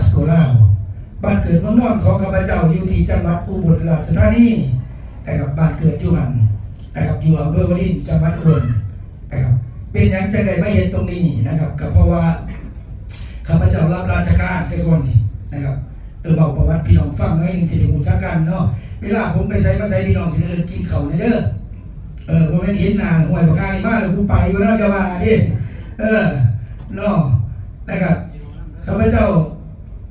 ສໂກລາວ. ບ້ານເກີດເມືອງນອນຂອງຂ້າພະເຈົ້າຢູ່ທີ່ຈັງຫວັດອຸບົນລາຊະທານີນະຄັບ, ບ້ານເກີດຢູ່ຫັ້ນນະຄັບ, ຢູ່ອຳເພີວາລິນ ຈັງຫວັດອຸບົນນະຄັບ. ເປັນຫຍັງຈັ່ງໄດ້ມາເຮັດຕົງນີ້ນະຄັບ? ກໍເພາະວ່າຂ້າພະເຈົ້າຮັບລາຊະການແຕ່ກ່ອນນີ້ນະຄັບ, ເອີ ເວົ້າປະຫວັດພີ່ນ້ອງຟັງໜ້ອຍໜຶ່ງ ຊິໄດ້ຮູ້ຈັກກັນເນາະ. ເວລາຜົມໄປໃສມາໃສ ພີ່ນ້ອງຊິໄດ້ເອີ້ນກິນເຂົ້າແດ່ເດີ. ເອີ ບໍ່ແມ່ນເຫັນໜ້າຫ້ວຍບັກຫ່ານີ້ມາແລ້ວກູໄປກ່ອນເນາະ ຈະວ່າເດ້. ເອີ ເນາະ ນະຄັບ. ຂ້າພະເຈົ້າ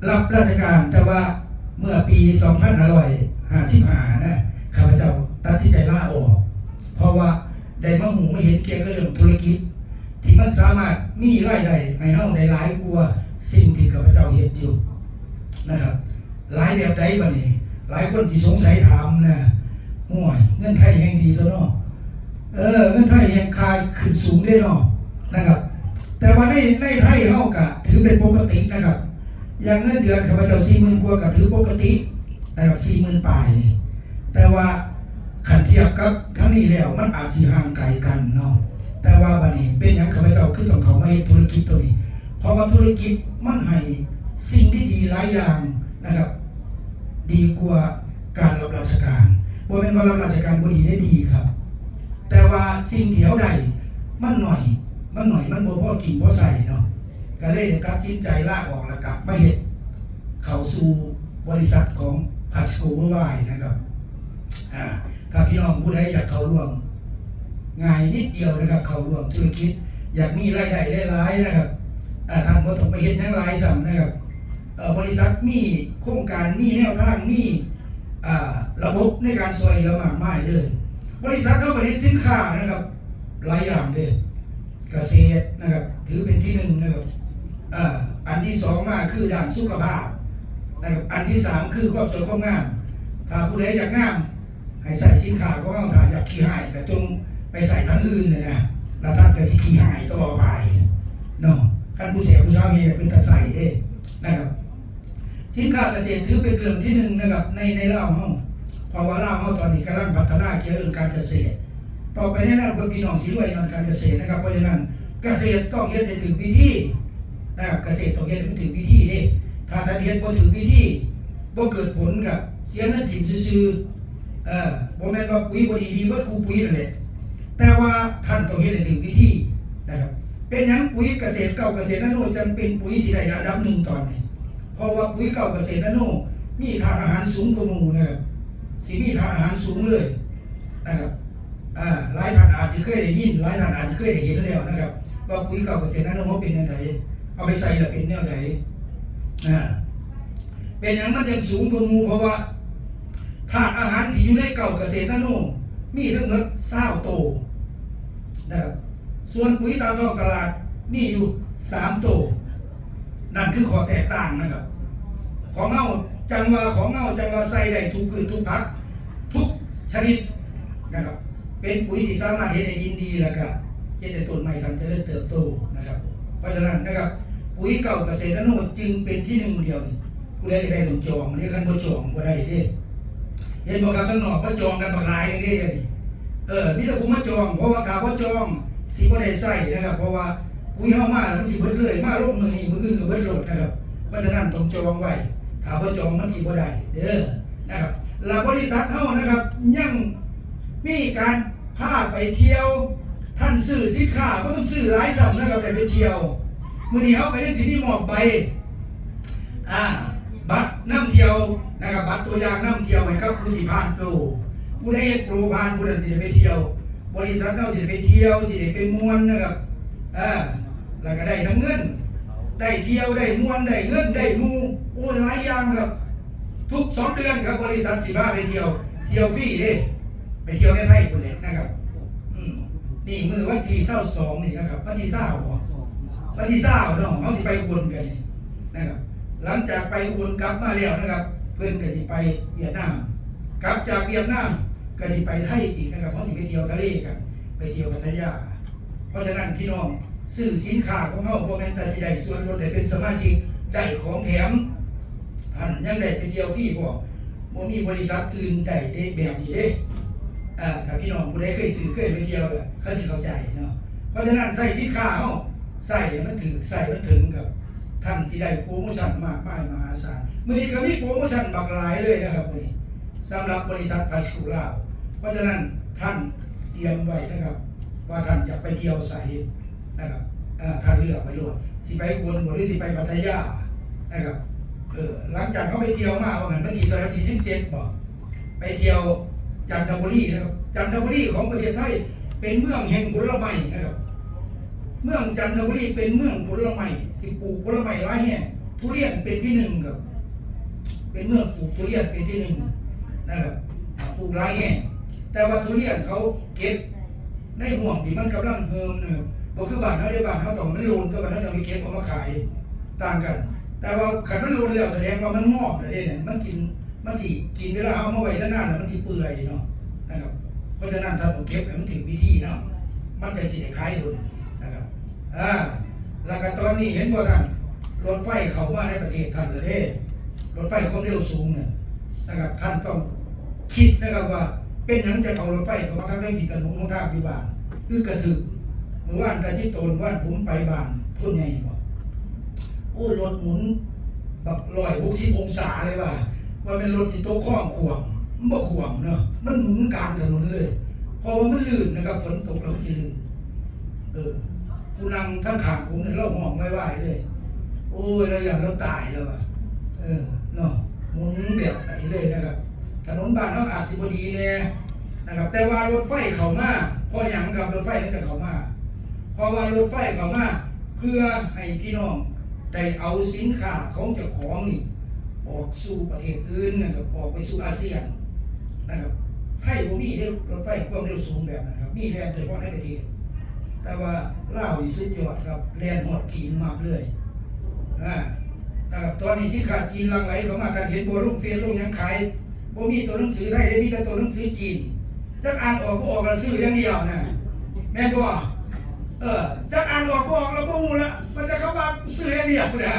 ຮັບລາຊະການ, ແຕ່ວ່າເມື່ອປີສອງພັນຫ້າຮ້ອຍຫ້າສິບຫ້ານະ ຂ້າພະເຈົ້າຕັດສິນໃຈລາອອກ, ເພາະວ່າໄດ້ມາຮູ້ມາເຫັນກ່ຽວກັບເລື່ອງທຸລະກິດ ທີ່ມັນສາມາດມີລາຍໄດ້ໃຫ້ເຮົາໄດ້ຫຼາຍກວ່າສິ່ງທີ່ຂ້າພະເຈົ້າເຮັດຢູ່ນະຄັບ. ຫຼາຍແບບໃດບາດນີ້? ຫຼາຍຄົນຊິສົງໄສຖາມນະ, ໂອ້ຍ ເງິນໄທແຮ່ງດີຕົວະເນາະ, ເອີ ເງິນໄທແຮ່ງຄ່າຂຶ້ນສູງເດ້ເນາະ ນະຄັບ. ແຕ່ວ່າໃນ ໃນໄທເຮົາກະຖືເປັນປົກກະຕິນະຄັບ, ຢ່າງເງິນເດືອນຂ້າພະເຈົ້າສີ່ໝື່ນກວ່າກະຖືປົກກະຕິນະຄັບ, ສີ່ໝື່ນປາຍນີ້. ແຕ່ວ່າຄັນທຽບກັບທາງນີ້ແລ້ວ ມັນອາດຊິຫ່າງໄກກັນເນາະ. ແຕ່ວ່າບາດນີ້ເປັນຫຍັງຂ້າພະເຈົ້າຄືຕ້ອງເຂົ້າມາເຮັດທຸລະກິດໂຕນີ້? ເພາະວ່າທຸລະກິດມັນໃຫ້ສິ່ງດີໆຫຼາຍຢ່າງນະຄັບ ດີກວ່າການຮັບລາຊະການ. ບໍ່ແມ່ນວ່າຮັບລາຊະການບໍ່ດີເດ້, ດີຄັບ, ແຕ່ວ່າສິ່ງທີ່ເຮົາໄດ້ມັນໜ້ອຍ, ມັນໜ້ອຍ ມັນບໍ່ພໍກິນພໍໃຊ້ເນາະ. ກໍເລີຍໄດ້ຕັດສິນໃຈລາອອກ ແລ້ວກໍມາເຮັດ ເຂົ້າສູ່ບໍລິສັດຂອງ Pasco Worldwide ນະຄັບ. ອາ ຖ້າພີ່ນ້ອງຜູ້ໃດຢາກເຂົ້າຮ່ວມ ງ່າຍນິດດຽວນະຄັບ, ເຂົ້າຮ່ວມທຸລະກິດ ຢາກມີລາຍໄດ້ຫຼາຍໆນະຄັບ, ອາ ທ່ານບໍ່ຕ້ອງໄປເຮັດຫຍັງຫຼາຍຊ້ຳນະຄັບ. ເອີ ບໍລິສັດມີໂຄງການ, ມີແນວທາງ, ມີ ອາ ລະບົບໃນການຊ່ວຍເຫຼືອມາກມາຍເລີຍ. ບໍລິສັດເຮົາຜະລິດສິນຄ້ານະຄັບ ຫຼາຍຢ່າງເດ້. ກະເສດນະຄັບ ຖືເປັນທີໜຶ່ງນະຄັບ. ອາ ອັນທີສອງມາຄືດ້ານສຸຂະພາບນະຄັບ, ອັນທີສາມຄືຄວາມສວຍຄວາມງາມ. ຖ້າຜູ້ໃດຢາກງາມ ໃຫ້ໃຊ້ສິນຄ້າຂອງເຮົາ, ຖ້າຢາກຂີ້ຮ້າຍກໍຈົ່ງໄປໃຊ້ທາງອື່ນນະນະ, ລະທ່ານກໍຊິຂີ້ຮ້າຍຕໍ່ໄປເນາະ. ຄັນຜູ້ແສບຜູ້ສາວເຮັດເປັນຕາໃຊ້ເດ້ນະຄັບ. ສິນຄ້າກະເສດຖືເປັນເລື່ອງທີໜຶ່ງນະຄັບ ໃນ ໃນລາວເຮົາ, ເພາະວ່າລາວເຮົາຕອນນີ້ກຳລັງພັດທະນາກ່ຽວເລື່ອງການກະເສດ. ຕໍ່ໄປໃນອະນາຄົດພີ່ນ້ອງຊິລວຍຍ້ອນການກະເສດນະຄັບ. ເພາະສະນັ້ນກະເສດຕ້ອງເຮັດໃຫ້ຖືກວິທີນະຄັບ, ກະເສດຕ້ອງເຮັດໃຫ້ມັນຖືກວິທີເດ້. ຖ້າທ່ານເຮັດບໍ່ຖືກວິທີ ບໍ່ເກີດຜົນ ກະເສຍເງິນຖິ້ມຊື່ໆ. ເອີ ບໍ່ແມ່ນວ່າປຸຍບໍ່ດີ ດີເບິດຄູ່ປຸຍນັ້ນແຫຼະ, ແຕ່ວ່າທ່ານຕ້ອງເຮັດໃຫ້ຖືກວິທີນະຄັບ. ເປັນຫຍັງປຸຍກະເສດເກົ້າ ກະເສດນາໂນ ຈັ່ງເປັນປຸຍທີ່ໄດ້ອັນດັບໜຶ່ງຕອນນີ້? ເພາະວ່າປຸຍເກົ້າ ກະເສດນາໂນ ມີທາດອາຫານສູງກວ່າໝູ່ນະຄັບ, ຊິມີທາດອາຫານສູງເລີຍນະຄັບ. ອາ ຫຼາຍທ່ານອາດຊິເຄີຍໄດ້ຍິນ, ຫຼາຍທ່ານອາດຊິເຄີຍໄດ້ເຫັນແລ້ວນະຄັບ ວ່າປຸຍເກົ້າ ກະເສດນາໂນເຮົາເປັນແນວໃດ, ເອົາໄປໃສ່ແລ້ວເປັນແນວໃດ. ອາ ເປັນຫຍັງມັນຈັ່ງສູງກວ່າໝູ່? ເພາະວ່າທາດອາຫານທີ່ຢູ່ໃນເກົ້າກະເສດນາໂນມີທັງໝົດຊາວໂຕນະຄັບ, ສ່ວນປຸຍຕາມທ້ອງຕະຫຼາດມີຢູ່ສາມໂຕ. ນັ້ນຄືຂໍ້ແຕກຕ່າງນະຄັບ. ຂອງເຮົາຈັ່ງວ່າ ຂອງເຮົາຈັ່ງວ່າໃສ່ໄດ້ທຸກພືດທຸກຜັກທຸກຊະນິດນະຄັບ, ເປັນປຸຍທີ່ສາມາດເຮັດໃຫ້ດິນດີ ແລ້ວກະເຮັດໃຫ້ຕົ້ນໄມ້ທັນຈະເລີນເຕີບໂຕນະຄັບ. ເພາະສະນັ້ນນະຄັບ ປຸຍເກົ້າກະເສດນາໂນຈຶ່ງເປັນທີໜຶ່ງດຽວນີ້. ຜູ້ໃດຢາກໄດ້ຕ້ອງຈອງເດ້, ຄັນບໍ່ຈອງບໍ່ໄດ້ເດ້. ເຫັນບໍ່ຄັບ ທາງນອກມາຈອງກັນບັກຫຼາຍເດ້ດຽວນີ້. ເອີ ມີແຕ່ຜູ້ມາຈອງ, ເພາະວ່າຖ້າບໍ່ຈອງຊິບໍ່ໄດ້ໃຊ້ນະຄັບ, ເພາະວ່າປຸຍເຮົາມາແລ້ວມັນຊິເບິດເລີຍ, ມາລົງມື້ນີ້ ມື້ອື່ນກໍເບິດໂລດນະຄັບ. ເພາະສະນັ້ນຕ້ອງຈອງໄວ້, ຖ້າບໍ່ຈອງມັນຊິບໍ່ໄດ້ເດີນະຄັບ. ແລ້ວບໍລິສັດເຮົານະຄັບ ຍັງມີການພາໄປທ່ຽວ, ທ່ານຊື້ສິນຄ້າບໍ່ຕ້ອງຊື້ຫຼາຍຊ້ຳນະຄັບ, ໄດ້ໄປທ່ຽວ. ມື້ນີ້ເຮົາກໍຍັງຊິມີມອບໃບ ອາ ບັດນຳທ່ຽວນະຄັບ, ບັດຕົວຢ່າງນຳທ່ຽວໃຫ້ກັບຜູ້ທີ່ຜ່ານໂປຣ. ຜູ້ໃດເຮັດໂປຣຜ່ານ ຜູ້ນັ້ນຊິໄດ້ໄປທ່ຽວ, ບໍລິສັດເຮົາຊິໄດ້ໄປທ່ຽວ, ຊິໄດ້ໄປມ່ວນນະຄັບ. ເອີ ແລ້ວກໍໄດ້ທັງເງິນ, ໄດ້ທ່ຽວ ໄດ້ມ່ວນ ໄດ້ເງິນ ໄດ້ໝູ່, ໂອ້ ຫຼາຍຢ່າງຄັບ. ທຸກສອງເດືອນຄັບ ບໍລິສັດຊິພາໄປທ່ຽວ, ທ່ຽວຟຣີເດ້, ໄປທ່ຽວໃນໄທພຸ້ນແຫຼະນະຄັບ. ອືມ ນີ້ມື້ວັນທີຊາວສອງນີ້ນະຄັບ, ວັນທີຊາວບໍ? ວັນທີຊາວເນາະ, ເຮົາຊິໄປອຸບົນກັນນີ້ນະຄັບ. ຫຼັງຈາກໄປອຸບົນກັບມາແລ້ວນະຄັບ ເພິ່ນກໍຊິໄປຫວຽດນາມ, ກັບຈາກຫວຽດນາມກໍຊິໄປໄທອີກນະຄັບ. ເຮົາຊິໄປທ່ຽວທະເລກັນ, ໄປທ່ຽວພັດທະຍາ. ເພາະສະນັ້ນພີ່ນ້ອງ ຊື້ສິນຄ້າຂອງເຮົາ ບໍ່ແມ່ນແຕ່ຊິໄດ້ສ່ວນລົດ ໄດ້ເປັນສະມາຊິກ ໄດ້ຂອງແຖມ, ທ່ານຍັງໄດ້ໄປທ່ຽວຟຣີພ້ອມ. ບໍ່ມີບໍລິສັດອື່ນໃດເດ້ແບບນີ້ເດ້. ອາ ຖ້າພີ່ນ້ອງຜູ້ໃດເຄີຍຊື້ເຄີຍໄປທ່ຽວແລ້ວ ເຂົາຊິເຂົ້າໃຈເນາະ. ເພາະສະນັ້ນໃຊ້ສິນຄ້າເຮົາ ໃຊ້ໃຫ້ມັນຖືກ ໃຊ້ໃຫ້ມັນເຖິງກັບ ທ່ານຊິໄດ້ໂປຣໂມຊັນມາກມາຍມະຫາສານ. ມື້ນີ້ກໍມີໂປຣໂມຊັນບັກຫຼາຍເລີຍນະຄັບ ມື້ນີ້ ສຳລັບບໍລິສັດພາສະກຸລາວ. ເພາະສະນັ້ນທ່ານຕຽມໄວ້ນະຄັບ ວ່າທ່ານຈະໄປທ່ຽວໃສນະຄັບ. ເອີ ທ່ານເລືອກໄວ້ໂລດ ຊິໄປອຸບົນບໍ ຫຼືຊິໄປພັດທະຍານະຄັບ. ເອີ ຫຼັງຈາກເຮົາໄປທ່ຽວມາ ວ່າຫັ້ນ ວັນທີເທົ່າໃດ ວັນທີສິບເຈັດບໍ? ໄປທ່ຽວຈັນທະບູລີນະຄັບ. ຈັນທະບູລີຂອງປະເທດໄທ ເປັນເມືອງແຫ່ງຜົນລະໄມ້ນະຄັບ. ເມືອງຈັນທະບູລີເປັນເມືອງຜົນລະໄມ້ ທີ່ປູກຜົນລະໄມ້ຫຼາຍແຮງ. ທຸລຽນເປັນທີໜຶ່ງຄັບ ເປັນເມືອງປູກທຸລຽນເປັນທີໜຶ່ງນະຄັບ. ອາ ປູກຫຼາຍແຮງ ແຕ່ວ່າທຸລຽນເຂົາເກັບໃນຫ້ວງທີ່ມັນກຳລັງເຮີມນະຄັບ. ບໍ່ຄືບ້ານເຮົາເດ້ ບ້ານເຮົາຕ້ອງໃຫ້ມັນຫຼົ່ນກ່ອນ ເຮົາຈັ່ງໄປເກັບເອົາມາຂາຍ ຕ່າງກັນ. ແຕ່ວ່າຄັນມັນຫຼົ່ນແລ້ວ ສະແດງວ່າມັນງອມແລ້ວເດ້ ມັນກິນ ມັນຊິກິນເວລາເຮົາເອົາມາໄວ້ນານໆ ແລ້ວມັນຊິເປື່ອຍເນາະນະຄັບ. ເພາະສະນັ້ນ ທ່ານຕ້ອງເກັບໃຫ້ມັນຖືກວິທີເນາະ ມັນຈັ່ງຊິໄດ້ຂາຍດົນນະຄັບ. ອາ ແລ້ວກໍຕອນນີ້ເຫັນບໍ່ທ່ານ ລົດໄຟເຂົ້າມາໃນປະເທດທ່ານແລ້ວເດ້ ລົດໄຟຄວາມເລັວສູງນັ້ນນະຄັບ. ທ່ານຕ້ອງຄິດນະຄັບວ່າ ເປັນຫຍັງຈະເອົາລົດໄຟເຂົ້າມາ ທັງໆທີ່ຖະໜົນຫົນທາງຢູ່ບ້ານອຶກກະທຶກ. ມື້ວານຕາຊິໂຕນ ວານຜົມໄປບ້ານໂພນໃຫຍ່ບໍ ໂອ້ຍ ລົດໝູນບັກຮ້ອຍຫົກສິບອົງສາເລີຍວ່າ ວ່າແມ່ນລົດຊິຕົກຄອງຂວ້ຳ. ມັນບໍ່ຂວ້ຳເນາະ ມັນໝູນກາງຖະໜົນເລີຍ ເພາະວ່າມັນລື່ນນະຄັບ ຝົນຕົກແລ້ວມັນຊິລື່ນ. ເອີ ຜູ້ນັ່ງທາງຂ້າງຜົມນີ້ລາວຮ້ອງວາຍໆເລີຍ ໂອ້ຍ ລາວຢ້ານລາວຕາຍລາວວ່າ ເອີ ເນາະ ໝູນແບບອັນນີ້ເລີຍນະຄັບ. ຖະໜົນບ້ານເຮົາອາດຊິບໍ່ດີແດ່ນະຄັບ ແຕ່ວ່າລົດໄຟເຂົ້າມາ ເພາະຫຍັງຄັບ ລົດໄຟມັນຈະເຂົ້າມາ? ເພາະວ່າລົດໄຟເຂົ້າມາ ເພື່ອໃຫ້ພີ່ນ້ອງໄດ້ເອົາສິນຄ້າຂອງເຈົ້າຂອງນີ້ອອກສູ່ປະເທດອື່ນນະຄັບ ອອກໄປສູ່ອາຊຽນນະຄັບ. ໄທບໍ່ມີເດ້ລົດໄຟຄວາມເລັວສູງແບບນັ້ນຄັບ ມີແລ່ນແຕ່ເພາະໃນປະເທດ. ແຕ່ວ່າລາວນີ້ສຸດຍອດຄັບ ແລ່ນຮອດຈີນມັບເລີຍ. ອາ ນະຄັບ ຕອນນີ້ສິນຄ້າຈີນຫຼັ່ງໄຫຼເຂົ້າມາ ທ່ານເຫັນບໍ່ ລົງເຟສລົງຫຍັງຂາຍ ບໍ່ມີໂຕໜັງສືໄທເດ້ ມີແຕ່ໂຕໜັງສືຈີນ. ຈັກອ່ານອອກບໍ່ອອກລະຊື້ຢ່າງດຽວນະ ແມ່ນບໍ່? ເອີ ຈັກອ່ານອອກບໍ່ອອກລະບໍ່ຮູ້ລະ ວ່າແຕ່ເຂົາວ່າຊື້ຢ່າງດຽວພຸ້ນນະ.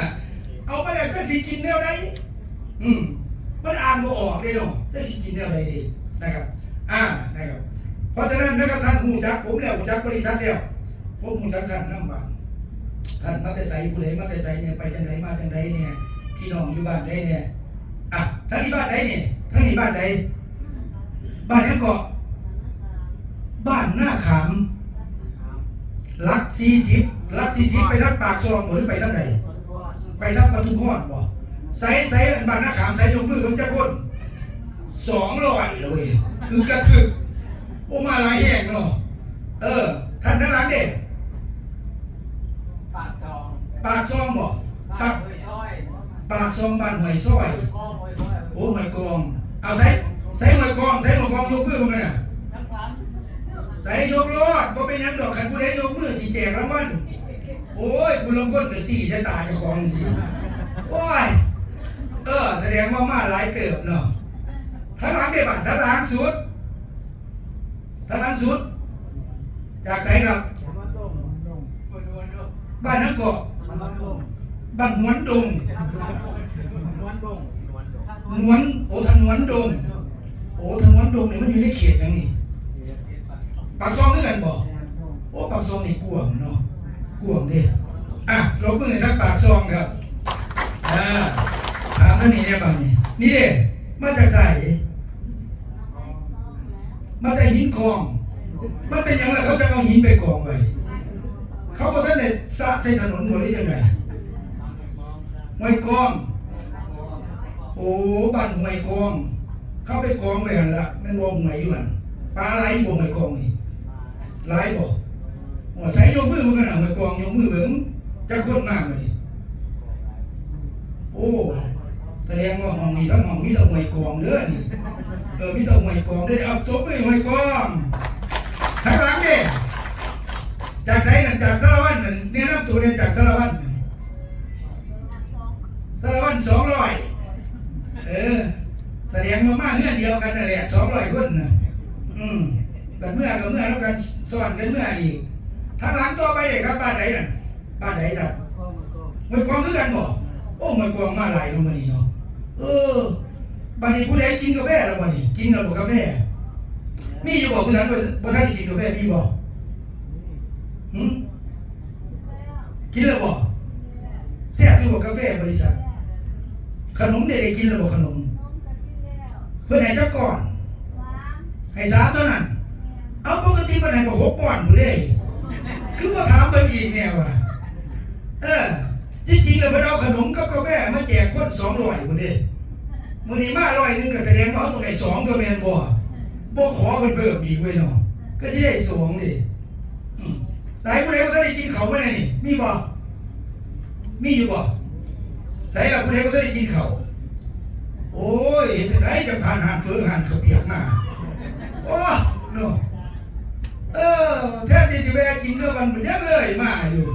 ເອົາມາແລ້ວຈັກຊິກິນແນວໃດ? ອືມ ມັນອ່ານບໍ່ອອກເດ້ເນາະ ຈັກຊິກິນແນວໃດເດ້ນະຄັບ. ອາ ນະຄັບ ເພາະສະນັ້ນນະຄັບ ທ່ານຮູ້ຈັກຜົມແລ້ວ ຮູ້ຈັກບໍລິສັດແລ້ວ ຜົມຮູ້ຈັກທ່ານນຳວ່າ ທ່ານມາແຕ່ໃສ ຜູ້ໃດມາແຕ່ໃສແດ່ ໄປຈັ່ງໃດມາຈັ່ງໃດແດ່ ພີ່ນ້ອງຢູ່ບ້ານໃດແດ່. ອ່ະ ທາງນີ້ບ້ານໃດນີ້? ທາງນີ້ບ້ານໃດ? ບ້ານຫຍັງເກາະ? ບ້ານນາຂາມ ຫຼັກສີ່ສິບ ຫຼັກສີ່ສິບ ໄປທາງປາກຊ່ອງບໍ ຫຼືໄປທາງໃດ? ໄປທາງປະທຸມພອນບໍ? ໃສ ໃສ ບ້ານນາຂາມໃສ ຍົກມືເບິ່ງຈັກຄົນ? ສອງຮ້ອຍລະເວີຍ ອຶກກະທຶກ. ໂອ້ ມາຫຼາຍແຮງເນາະ. ເອີ ທ່ານທາງຫຼັງເດ້? ປາກຊ່ອງ ປາກຊ່ອງບໍ? ປາກ ປາກຊ່ອງ ບ້ານຫ້ວຍຊອຍ ໂອ້ ຫ້ວຍກອງ. ເອົາ ໃສ ໃສຫ້ວຍກອງ ໃສຫ້ວຍກອງ ຍົກມືເບິ່ງກັນນະ. ໃສ ຍົກໂລດ ບໍ່ເປັນຫຍັງດອກ ຄັນຜູ້ໃດຍົກມືຊິແຈກລາງວັນ. ໂອ້ຍ ຜູ້ລາງຄົນກໍຊີ້ໃສ່ຕາເຈົ້າຂອງຈັ່ງຊີ້ ໂອ້ຍ. ເອີ ສະແດງວ່າມາຫຼາຍເຕີບເນາະ. ທາງຫຼັງເດ້ ບ້ານທາງຫຼັງສຸດ ທາງຫຼັງສຸດ ຈາກໃສຄັບ? ບ້ານຫຍັງເກາະ? ບ້ານຫວນດົງ ຫວນ ໂອ ຖະໜວນດົງ. ໂອ ຖະໜວນດົງນີ້ມັນຢູ່ໃນເຂດຫຍັງນີ້? ປາກຊ່ອງຄືກັນບໍ? ໂອ ປາກຊ່ອງນີ້ກວ້າງເນາະ ກວ້າງເດ້. ອ່ະ ຕົບມືໃຫ້ທາງປາກຊ່ອງຄັບ. ອ່າ ຖາມທາງນີ້ແດ່ບາດນີ້ ນີ້ເດ້ ມາຈາກໃສ? ມາແຕ່ຫີນກອງ. ມັນເປັນຫຍັງລະ ເຂົາຈະເອົາຫີນໄປກອງໄວ້? ເຂົາບໍ່ທັນໄດ້ສະໃສ່ຖະໜົນບໍ ຫຼືຈັ່ງໃດ? ຫ້ວຍກອງ. ໂອ ບ້ານຫ້ວຍກອງ ເຂົາໄປກອງໄວ້ຫັ້ນລະ ແມ່ນບໍ່? ຫ້ວຍຢູ່ຫັ້ນ ປາຫຼາຍຢູ່ບໍ່ ຫ້ວຍກອງນີ້? ຫຼາຍບໍ່? ໂອ ໃສຍົກມືເບິ່ງຫັ້ນນະ ຫ້ວຍກອງ ຍົກມືເບິ່ງ ຈັກຄົນມາມື້ນີ້? ໂອ້ ສະແດງວ່າຫ້ອງນີ້ທັງຫ້ອງມີແຕ່ຫ້ວຍກອງເດີນີ້. ເອີ ມີແຕ່ຫ້ວຍກອງເດີ. ເອົາ ຕົບມືໃຫ້ຫ້ວຍກອງ. ທາງຫຼັງເດ້ ຈາກໃສນັ້ນ? ຈາກສາລະວັນນັ້ນ ແນະນຳໂຕແດ່ ຈາກສາລະວັນ. ສາລະວັນສອງຮ້ອຍ. ເອີ ສະແດງວ່າມາເຮືອນດຽວກັນນັ້ນແຫຼະ ສອງຮ້ອຍຄົນນະ. ອືມ ບັດເມືອກໍເມືອນຳກັນ ຊ້ອນກັນເມືອອີກ. ທາງຫຼັງຕໍ່ໄປເດ້ຄັບ ບ້ານໃດນັ້ນ? ບ້ານໃດທ່ານ? ຫ້ວຍກອງຄືກັນບໍ? ໂອ້ ຫ້ວຍກອງມາຫຼາຍເນາະມື້ນີ້ເນາະ. ເອີ ບັດນີ້ຜູ້ໃດກິນກາແຟແລ້ວບໍ່ນີ້? ກິນແລ້ວບໍ່ກາແຟ? ມີຢູ່ບໍ່? ຜູ້ໃດບໍ່ ບໍ່ທັນໄດ້ກິນກາແຟມີບໍ່? ຫື? ກິນແລ້ວບໍ່? ແຊບຢູ່ບໍ່ກາແຟບໍລິສັດ? ຂະໜົມເດ ໄດ້ກິນແລ້ວບໍ່ຂະໜົມ? ເພິ່ນໃຫ້ຈັກກ້ອນ? ໃຫ້ສາມເທົ່ານັ້ນ. ເອົາ ປົກກະຕິເພິ່ນໃຫ້ບັກຫົກກ້ອນພຸ້ນເດ້ ຄືບໍ່ຖາມເພິ່ນອີກແດ່ວະ? ເອີ ທີ່ຈິງແລ້ວເພິ່ນເອົາຂະໜົມກັບກາແຟມາແຈກຄົນສອງຮ້ອຍພຸ້ນເດ້. ມື້ນີ້ມາຮ້ອຍໜຶ່ງ ກໍສະແດງວ່າເຮົາຕ້ອງໄດ້ສອງຕົວ ແມ່ນບໍ່? ບໍ່ຂໍເພິ່ນເພີ່ມອີກເວີຍເນາະ ກໍຊິໄດ້ສອງເດ້. ອືມ ໃສຜູ້ໃດບໍ່ທັນໄດ້ກິນເຂົ້າມື້ນີ້ ມີບໍ່? ມີຢູ່ບໍ່? ໃສລະຜູ້ໃດບໍ່ທັນໄດ້ກິນເຂົ້າ? ໂອ້ຍ ເຮັດຈັ່ງໃດຈັ່ງຜ່ານຮ້ານເຝີຮ້ານເຂົ້າປຽກມາ? ໂອ້ ເນາະ ເອີ ແທນທີ່ຊິແວ່ກິນເຂົ້າກັນ ມັນຍັງເລີຍມາຢູ່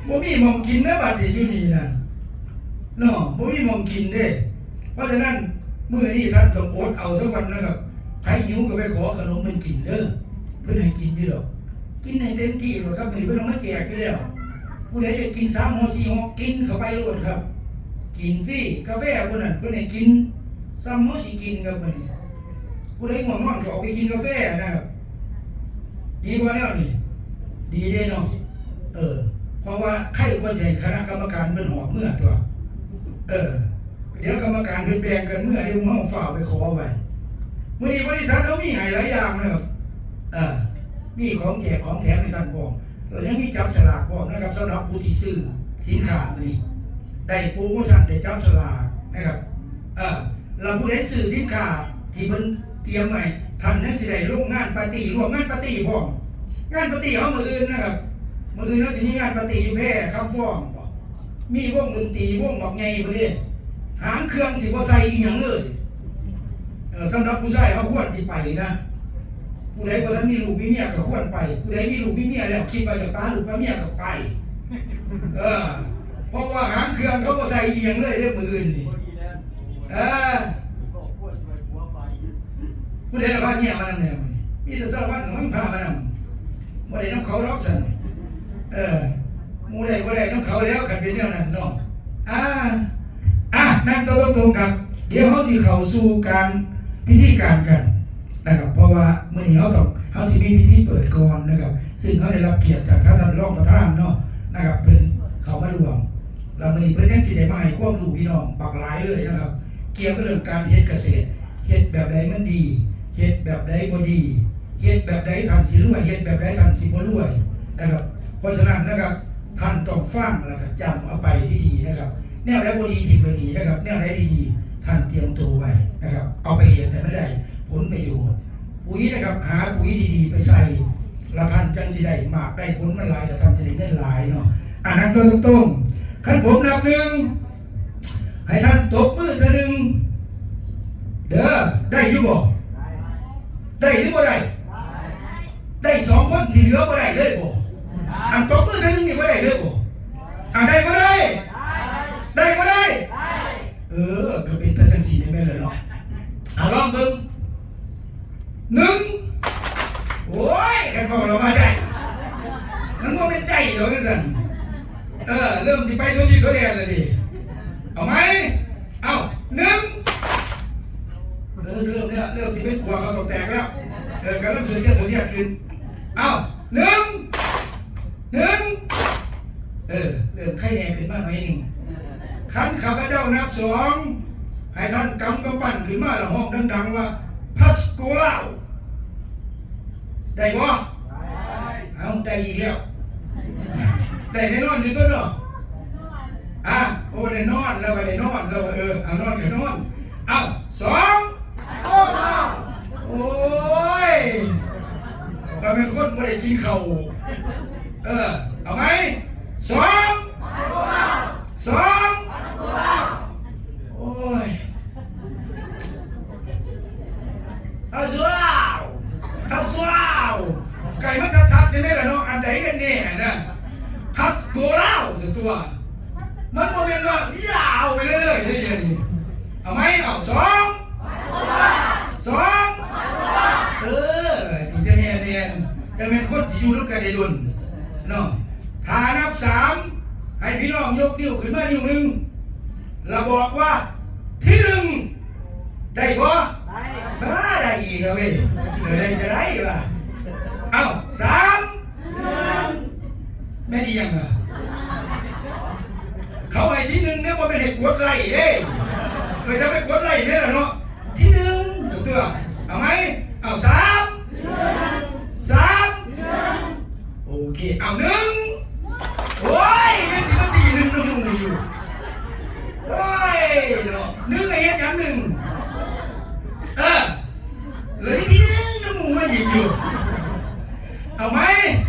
ບໍ່ມີໝ່ອງກິນນະ ບັດນີ້ຢູ່ນີ້ນັ້ນເນາະ ບໍ່ມີໝ່ອງກິນເດ້. ເພາະສະນັ້ນ ມື້ນີ້ທ່ານຕ້ອງອົດເອົາສາກ່ອນນະຄັບ. ໃຜຫິວກໍໄປຂໍຂະໜົມເພິ່ນກິນເດີ ເພິ່ນໃຫ້ກິນຢູ່ດອກ. ກິນໃຫ້ເຕັມທີ່ໂລດຄັບ ມື້ນີ້ເພິ່ນເອົາມາແຈກຢູ່ແລ້ວ. ຜູ້ໃດຢາກກິນສາມຫໍ່ ສີ່ຫໍ່ ກິນເຂົ້າໄປໂລດຄັບ ກິນຟຣີ. ກາແຟຜູ້ນັ້ນເພິ່ນໃຫ້ກິນສ່ຳເຮົາຊິກິນຄັບມື້ນີ້. ຜູ້ໃດງ່ວງນອນກໍອອກໄປກິນກາແຟນະຄັບ. ດີບໍ່ແນວນີ້? ດີເດ້ເນາະ. ເອີ ເພາະວ່າໃຄກວ່າຊິໃຫ້ຄະນະກຳມະການເພິ່ນຫອບເມືອຕົວະ. ເອີ ດຽວກຳມະການເພິ່ນແບ່ງກັນເມືອ ດຽວເຮົາຟ້າວໄປຂໍໄວ້. ມື້ນີ້ບໍລິສັດເຮົາມີໃຫ້ຫຼາຍຢ່າງນະຄັບ. ເອີ ມີຂອງແຈກຂອງແຖມໃຫ້ທ່ານພ້ອມ ແລ້ວຍັງມີຈັບສະຫຼາກພ້ອມນະຄັບ. ສຳລັບຜູ້ທີ່ຊື້ສິນຄ້າມື້ນີ້ ໄດ້ໂປຣໂມຊັນ ໄດ້ຈັບສະຫຼາກນະຄັບ. ເອີ ແລ້ວຜູ້ໃດຊື້ສິນຄ້າທີ່ເພິ່ນຕຽມໄວ້ ທ່ານຍັງຊິໄດ້ລົງງານປາຕີ້ ຮ່ວມງານປາຕີ້ພ້ອມ. ງານປາຕີ້ເຮົາມື້ອື່ນນະຄັບ ມື້ອື່ນເຮົາຊິມີງານປາຕີ້ຢູ່ແພຄຳຟອງ ມີວົງດົນຕີ ວົງບັກໃຫຍ່ພຸ້ນເດ້. ຫາງເຄື່ອງຊິບໍ່ໃສ່ອີ່ຫຍັງເລີຍ. ເອີ ສຳລັບຜູ້ຊາຍເຮົາຄວນຊິໄປນະ. ຜູ້ໃດບໍ່ທັນມີລູກມີເມຍກໍຄວນໄປ. ຜູ້ໃດມີລູກມີເມຍແລ້ວ ຄິດວ່າຈະປາລູກປາເມຍກໍໄປ. ເອີ ເພາະວ່າຫາງເຄື່ອງເຂົາບໍ່ໃສ່ອີ່ຫຍັງເລີຍເດ້ມື້ອື່ນນີ້. ເອີ ຜູ້ໃດລະພາເມຍມານຳແດ່ມື້ນີ້? ມີແຕ່ສາລະວັນມັນພາມານຳ. ບໍ່ໄດ້ນຳເຂົາດອກຊັ້ນ. ເອີ ໝູ່ໄດ້ບໍ່ໄດ້ນຳເຂົາແລ້ວ ຄັນເປັນແນວນັ້ນເນາະ. ອ່າ ອ່ະ ນັ່ງໂຕະຕົງໆ ຄັບ. ດຽວເຮົາຊິເຂົ້າສູ່ການ ພິທີການກັນນະຄັບ ເພາະວ່າມື້ນີ້ເຮົາຕ້ອງ ເຮົາຊິມີພິທີເປີດກ່ອນນະຄັບ ຊຶ່ງເຮົາໄດ້ຮັບກຽດຈາກທ່ານຮອງປະທານເນາະ ນະຄັບ ເພິ່ນເຂົ້າມາຮ່ວມ. ແລ້ວມື້ນີ້ເພິ່ນຍັງຊິໄດ້ມາໃຫ້ຄວາມຮູ້ພີ່ນ້ອງບັກຫຼາຍເລີຍນະຄັບ ກ່ຽວກັບເລື່ອງການເຮັດກະເສດ ເຮັດແບບໃດມັນດີ ເຮັດແບບໃດບໍ່ດີ ເຮັດແບບໃດທ່ານຊິລວຍ ເຮັດແບບໃດທ່ານຊິບໍ່ລວຍນະຄັບ. ເພາະສະນັ້ນນະຄັບ ທ່ານຕ້ອງຟັງ ແລ້ວກໍຈຳເອົາໄປດີໆ ນະຄັບ. ແນວໃດບໍ່ດີຖິ້ມໄວ້ນີ້ນະຄັບ ແນວໃດດີໆ ທ່ານຕຽມໂຕໄວ້ນະຄັບ ເອົາໄປເຮັດໃຫ້ມັນໄດ້ຜົນປະໂຫຍດ. ປຸ໋ຍນະຄັບ ຫາປຸ໋ຍດີໆໄປໃສ່ ແລ້ວທ່ານຈັ່ງຊິໄດ້ໝາກໄດ້ຜົນມັນຫຼາຍ ແລ້ວທ່ານຊິໄດ້ເງິນຫຼາຍເນາະ. ອ່າ ນັ່ງຕົວຕົງໆ ຄັນຜົມນັບໜຶ່ງ ໃຫ້ທ່ານຕົບມືເທື່ອໜຶ່ງເດີ. ໄດ້ຢູ່ບໍ່? ໄດ້ຫຼືບໍ່ໄດ້? ໄດ້ສອງຄົນ ທີ່ເຫຼືອບໍ່ໄດ້ເລີຍບໍ່? ອັນຕົບມືເທື່ອໜຶ່ງນີ້ບໍ່ໄດ້ເລີຍບໍ່? ອ່າ ໄດ້ບໍ່ໄດ້? ໄດ້ບໍ່ໄດ້? ເອີ ກໍເປັນຕາຈັ່ງຊີ້ແມ່ນແລ້ວເນາະ. ອ່າ ລອງເບິ່ງ ໜຶ່ງ ໂອ້ຍ ຄັນເວົ້າລະວ່າໄດ້ ມັນບໍ່ແມ່ນໄດ້ດອກຈັ່ງຊັ້ນ. ເອີ ເລີ່ມຊິໄປທົ່ວທີ່ທົ່ວແດນແລ້ວນີ້. ເອົາໃໝ່ ເອົາ ໜຶ່ງ ເອີ ເລີ່ມແລ້ວ ເລີ່ມຊິເປັນຂົວເຂົ້າຕອກແຕກແລ້ວ. ເອີ ກຳລັງເສືອດສຽດເສືອດສຽດຂຶ້ນ. ເອົາ ໜຶ່ງ ໜຶ່ງ ເອີ ເລີ່ມໄຄແນ່ຂຶ້ນມາໜ້ອຍໜຶ່ງ. ຄັນຂ້າພະເຈົ້ານັບສອງ ໃຫ້ທ່ານກຳກຳປັ້ນຂຶ້ນມາ ແລ້ວຮ້ອງດັງໆວ່າ ພາສໂກລາວ ໄດ້ບໍ່? ເອົ້າ ໄດ້ອີກແລ້ວ. ໄດ້ແນ່ນອນຢູ່ຕົວະເນາະ. ອ່າ ໂອ້ ໄດ້ນອນ ລາວວ່າໄດ້ນອນ ລາວວ່າ ເອີ ເອົາ ນອນກໍນອນ. ເອົາ ສອງ ໂອ້ຍ ວ່າແມ່ນຄົນບໍ່ໄດ້ກິນເຂົ້າ. ເອີ ເອົາໃໝ່ ສອງ ສອງ ໂອ້ຍ ພາສໂກລາວ ພາສໂກລາວ ໃກ້ມາທັດໆ ໄດ້ແມ່ນລະເນາະ. ອັນໃດກັນແນ່ນະ ພາສໂກລາວ ຊະຕົວະ. ມັນບໍ່ແມ່ນວ່າຍາວໄປເລື້ອຍໆ ເດ້ ດຽວນີ້. ເອົາໃໝ່ ເອົາ ສອງ ສອງ ເອີ ນີ້ຈະແມ່ນ ຈະແມ່ນຄົນທີ່ຢູ່ນຳກັນໄດ້ດົນເນາະ. ຖ້ານັບສາມ ໃຫ້ພີ່ນ້ອງຍົກນິ້ວຂຶ້ນມານິ້ວໜຶ່ງ ແລ້ວບອກວ່າ ທີໜຶ່ງ ໄດ້ບໍ່? ໄດ້ ບາ ໄດ້ອີກແລ້ວເວີຍ. ເອີ ໄດ້ກໍໄດ້ວ່າ. ເອົາ ສາມ ແມ່ນອີ່ຫຍັງລະ? ເຂົາໃຫ້ ບໍ່ແມ່ນໃຫ້ກົດໄລ້ເດ້ ເອີ ຈະໄປກົດໄລ້ແມ່ນລະເນາະ ທີໜຶ່ງ ສຸດເທື່ອ ເອົາໃໝ່ ເອົາ ສາມ ສາມ ໂອເຄ ເອົາ ໜຶ່ງ ໂອ້ຍ ຍັງຊິມາສີ່ໜຶ່ງນຳໝູ່ຢູ່ ໂອ້ຍເນາະ ໜຶ່ງໃຫ້ເຮັດຫຍັງໜຶ່ງ ເອີ ແລ້ວທີໜຶ່ງນຳໝູ່ມາອີກຢູ່ ເອົາໃໝ່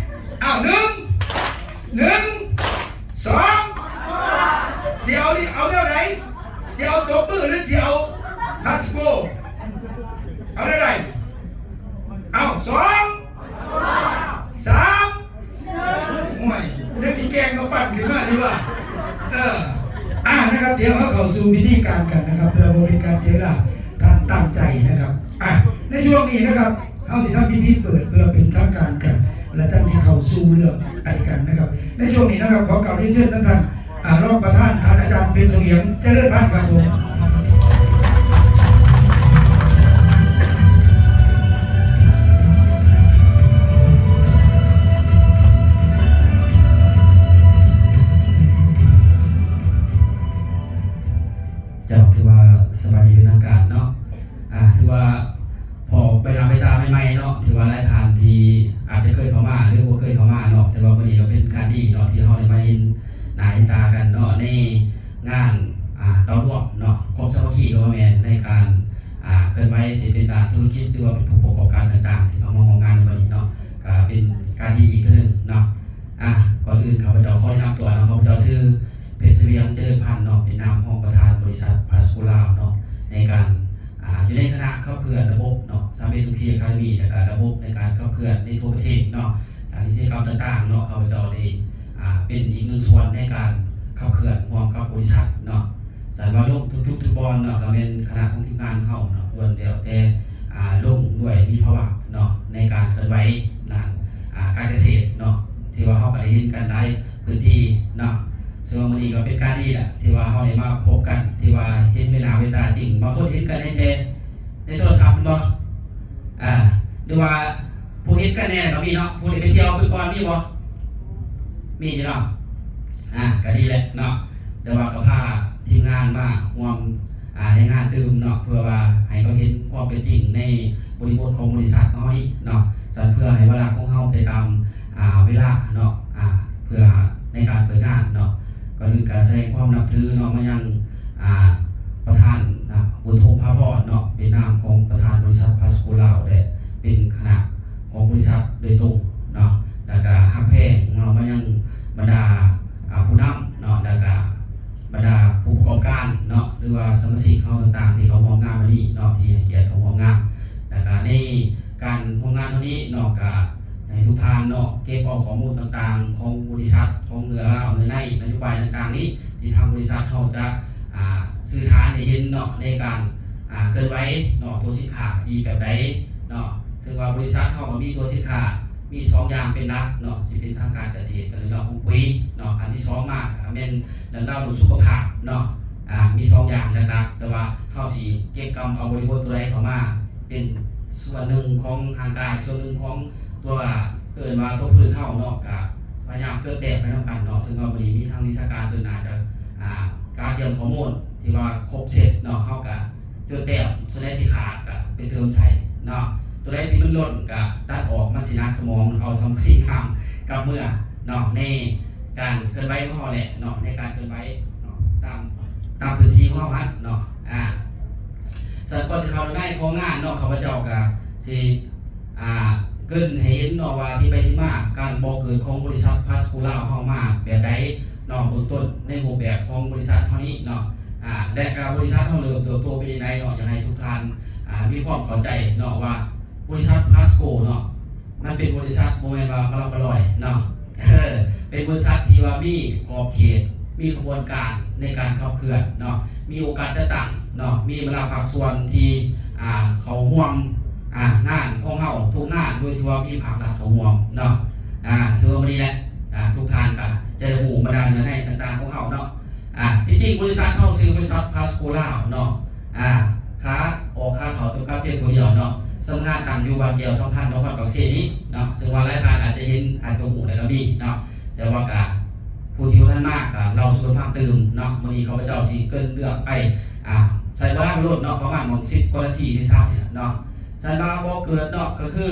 ເອົາ ໜຶ່ງ ໜຶ່ງ ສອງ ຊິເອົາ ເອົາແນວໃດ? ຊິເອົາຕົບມື ຫຼື ຊິເອົາທັດສະໂກ? ເອົາແນວໃດ? ເອົາ ສອງ ສາມ ໂອ້ຍ ຍັງຊິແກ່ງເຂົ້າປັ້ນຂຶ້ນມາຢູ່ວ່າ ເອີ ອ່າ ນະຄັບ ດຽວເຮົາເຂົ້າສູ່ພິທີການກັນນະຄັບ ເພື່ອບໍ່ເປັນການເສຍເວລາ ທ່ານຕັ້ງໃຈນະຄັບ ອ່າ ໃນຊ່ວງນີ້ນະຄັບ ເຮົາຊິທຳພິທີເປີດເພື່ອເປັນທາງການກັນ ແລະ ຈັ່ງຊິເຂົ້າສູ່ເລື່ອງອັນກັນນະຄັບ ໃນຊ່ວງນີ້ນະຄັບ ຂໍກາບຮຽນເຊີນທ່ານ ອ່າ ຮອງປະທານ ທ່ານອາຈານເພັນສະຫວຽງ ຈະເລີນພັນ ຄັບຜົມ. ເຈົ້າ ຖືວ່າສະບາຍດີເປັນທາງການເນາະ ອ່າ ຖືວ່າພໍ້ໃບໜ້າໃບຕາໃໝ່ໆເນາະ ຖືວ່າຫຼາຍທ່ານທີ່ອາດຈະເຄີຍເຂົ້າມາ ຫຼື ບໍ່ເຄີຍເຂົ້າມາເນາະ ແຕ່ວ່າມື້ນີ້ກໍເປັນການດີເນາະ ທີ່ເຮົາໄດ້ມາເຫັນໜ້າເຫັນຕາກັນເນາະ ໃນງານ ອ່າ ເຕົ້າລວມເນາະ ຄວາມສາມັກຄີກໍວ່າແມ່ນ ໃນການ ອ່າ ເຄື່ອນໄຫວ ຊິເປັນດ້ານທຸລະກິດ ຫຼືວ່າເປັນຜູ້ປະກອບການຕ່າງໆ ທີ່ເຂົ້າມາຮ່ວມງານໃນມື້ນີ້ເນາະ ກໍເປັນການດີອີກເທື່ອໜຶ່ງເນາະ ອ່າ ກ່ອນອື່ນຂ້າພະເຈົ້າຂໍແນະນຳຕົວເນາະ ຂ້າພະເຈົ້າຊື່ ເພັດສະຫວຽງ ຈະເລີນພັນເນາະ ເປັນນາມຮອງປະທານບໍລິສັດພາສໂກລາວເນາະ ໃນການ ອ່າ ຢູ່ໃນຄະນະຂັບເຄື່ອນລະບົບເນາະ ສາມເອັດ Rookie Academy ແລ້ວກະລະບົບໃນການຂັບເຄື່ອນໃນທົ່ວປະເທດເນາະ ດ້ານນິຕິກຳຕ່າງໆເນາະ ຂ້າພະເຈົ້າໄດ້ ອ່າ ເປັນອີກໜຶ່ງສ່ວນໃນການຂັບເຄື່ອນຮ່ວມກັບບໍລິສັດເນາະ ສັນວ່າລົງທຸກຈຸດທຸກບ່ອນເນາະ ກະແມ່ນຄະນະຂອງທີມງານເຮົາເນາະ ລ້ວນແລ້ວແຕ່ ອ່າ ລົງດ້ວຍມີພາວະເນາະ ໃນການເຄື່ອນໄຫວດ້ານ ອ່າ ການກະເສດເນາະ ທີ່ວ່າເຮົາກໍໄດ້ເຫັນກັນຫຼາຍພື້ນທີ່ເນາະ ເຊິ່ງວ່າມື້ນີ້ກໍເປັນການດີລະ ທີ່ວ່າເຮົາໄດ້ມາພົບກັນ ທີ່ວ່າເຫັນເປັນໜ້າເປັນຕາຈິງ ບາງຄົນເຫັນກັນໃນແຕ່ໃນໂທລະສັບແມ່ນບໍ່? ອ່າ ຫຼືວ່າຜູ້ເຫັນກັນແດ່ກໍມີເນາະ ຜູ້ໄດ້ໄປທ່ຽວເພິ່ນກ່ອນມີບໍ່? ມີຢູ່ເນາະ ອ່າ ກໍດີແຫຼະເນາະ ແຕ່ວ່າກໍພາທີມງານມາຮ່ວມ ອ່າ ໃນງານຕື່ມເນາະ ເພື່ອວ່າໃຫ້ເຂົາເຫັນຄວາມເປັນຈິງໃນບໍລິບົດຂອງບໍລິສັດເຮົານີ້ເນາະ ຊັ້ນເພື່ອໃຫ້ເວລາຂອງເຮົາໄປຕາມ ອ່າ ເວລາເນາະ ອ່າ ເພື່ອໃນການເປີດງານເນາະ ກ່ອນອື່ນກໍສະແດງຄວາມນັບຖືເນາະ ມາຍັງ ອ່າ ປະທານ ອ່າ ບຸນທົງ ພາພອນເນາະ ເປັນນາມຂອງປະທານບໍລິສັດພາສໂກລາວ ແລະ ເປັນຄະນະຂອງບໍລິສັດໂດຍຕົງເນາະ ແລ້ວກໍຮັກແພງເນາະ ມາຍັງບັນດາ ອ່າ ຜູ້ນຳເນາະ ແລ້ວກໍ ບັນດາຜູ້ປະກອບການເນາະ ຫຼືວ່າສະມາຊິກເຮົາຕ່າງໆ ທີ່ເຂົ້າຮ່ວມງານມື້ນີ້ເນາະ ທີ່ໃຫ້ກຽດເຂົ້າຮ່ວມງານ ແລ້ວກະໃນການຮ່ວມງານເທົ່ານີ້ເນາະ ກະໃຫ້ທຸກທ່ານເນາະ ເກັບເອົາຂໍ້ມູນຕ່າງໆຂອງບໍລິສັດ ຂອງເນື້ອລາວເນື້ອໃນ ນະໂຍບາຍຕ່າງໆນີ້ ທີ່ທາງບໍລິສັດເຮົາຈະ ອ່າ ສື່ສານໃຫ້ເຫັນເນາະ ໃນການ ອ່າ ເຄື່ອນໄຫວເນາະ ຕົວສິນຄ້າດີແບບໃດເນາະ ເຊິ່ງວ່າບໍລິສັດເຮົາກໍມີຕົວສິນຄ້າ ມີສອງຢ່າງເປັນຫຼັກເນາະ ຊິເປັນທາງການກະເສດກັບເລື່ອງລາວຂອງປຸ໋ຍເນາະ ອັນທີສອງມາກໍແມ່ນເລື່ອງລາວເລື່ອງສຸຂະພາບເນາະ ອ່າ ມີສອງຢ່າງຫຼັກໆ ແຕ່ວ່າເຮົາຊິເກັບກຳເອົາບໍລິບົດຕົວໃດເຂົ້າມາເປັນສ່ວນໜຶ່ງຂອງຮ່າງກາຍ ສ່ວນໜຶ່ງຂອງຕົວ ເອີ້ນວ່າຕົວພື້ນເຮົາເນາະ ກະພະຍາຍາມຈົດແຕ້ມໄປນຳກັນເນາະ ເຊິ່ງວ່າມື້ນີ້ມີທາງວິຊາການເພິ່ນໜ້າຈະ ອ່າ ກະກຽມຂໍ້ມູນທີ່ວ່າຄົບເຊັດເນາະ ເຮົາກະ ຈົດແຕ້ມ ສ່ວນໃດທີ່ຂາດກໍໄປເຕີມໃສ່ເນາະ ຕົວໃດທີ່ມັນລົ້ນກໍຕັດອອກ ມັນຊິໜັກສະໝອງ ເອົາສ່ຳພໍດີງາມກັບເມືອເນາະ ໃນການເຄື່ອນໄຫວຂອງເຮົາແຫຼະເນາະ ໃນການເຄື່ອນໄຫວເນາະ ຕາມ ຕາມພື້ນທີ່ຂອງເຮົາຫັ້ນເນາະ ອ່າ ສະນັ້ນ ກ່ອນຊິເຂົ້າໃນຂອງງານເນາະ ຂ້າພະເຈົ້າກໍຊິ ອ່າ ເກີ່ນໃຫ້ເຫັນເນາະວ່າທີ່ໄປທີ່ມາການບໍ່ເກີດຂອງບໍລິສັດພາສໂກລາວເຮົາມາແບບໃດເນາະ ເບື້ອງຕົ້ນໃນຮູບແບບຂອງບໍລິສັດເຮົານີ້ເນາະ ອ່າ ແລະກະບໍລິສັດເຮົາເລີ່ມເຕີບໂຕເປັນຈັ່ງໃດເນາະ ຢາກໃຫ້ທຸກທ່ານ ອ່າ ມີຄວາມເຂົ້າໃຈເນາະວ່າບໍລິສັດພາສໂກເນາະ ມັນເປັນບໍລິສັດບໍ່ແມ່ນວ່າມາລຳມາລອຍເນາະ ເອີ ເປັນບໍລິສັດທີ່ວ່າມີຂອບເຂດ ມີຂະບວນການໃນການຂັບເຄື່ອນເນາະ ມີອົງການຈັດຕັ້ງເນາະ ມີບັນດາພາກສ່ວນທີ່ ອ່າ ເຂົ້າຮ່ວມ ອ່າ ງານຂອງເຮົາທຸກງານ ໂດຍທີ່ວ່າມີພາກລັດເຂົ້າຮ່ວມເນາະ ອ່າ ເຊິ່ງວ່າມື້ນີ້ແຫຼະ ອ່າ ທຸກທ່ານກໍຈະໄດ້ຮູ້ບັນດາເນື້ອໃນຕ່າງໆຂອງເຮົາເນາະ ອ່າ ທີ່ຈິງບໍລິສັດເຮົາຊື່ບໍລິສັດພາສໂກລາວເນາະ ອ່າ ຂາອອກຂາເຂົ້າຈຳກັດພຽງຜູ້ດຽວເນາະ ສຳນັກງານຕັ້ງຢູ່ບ້ານແກ້ວສຳພັນ ນະຄອນປາກເຊນີ້ເນາະ ເຊິ່ງວ່າຫຼາຍທ່ານອາດຈະເຫັນ ອາດຈະຮູ້ແລ້ວກໍມີເນາະ ແຕ່ວ່າກໍ ຜູ້ທີ່ບໍ່ທັນມາກະເລົ່າສູ່ກັນຟັງຕື່ມເນາະ. ມື້ນີ້ຂ້າພະເຈົ້າຊິເກີ່ນເລື່ອງໄປ ອ່າ ໃຊ້ເວລາບໍ່ດົນເນາະ ປະມານໝ່ອງສິບກວ່ານາທີຫຼືຊາວນີ້ແຫຼະເນາະ. ສຳລັບບໍ່ເກີດເນາະ ກໍຄື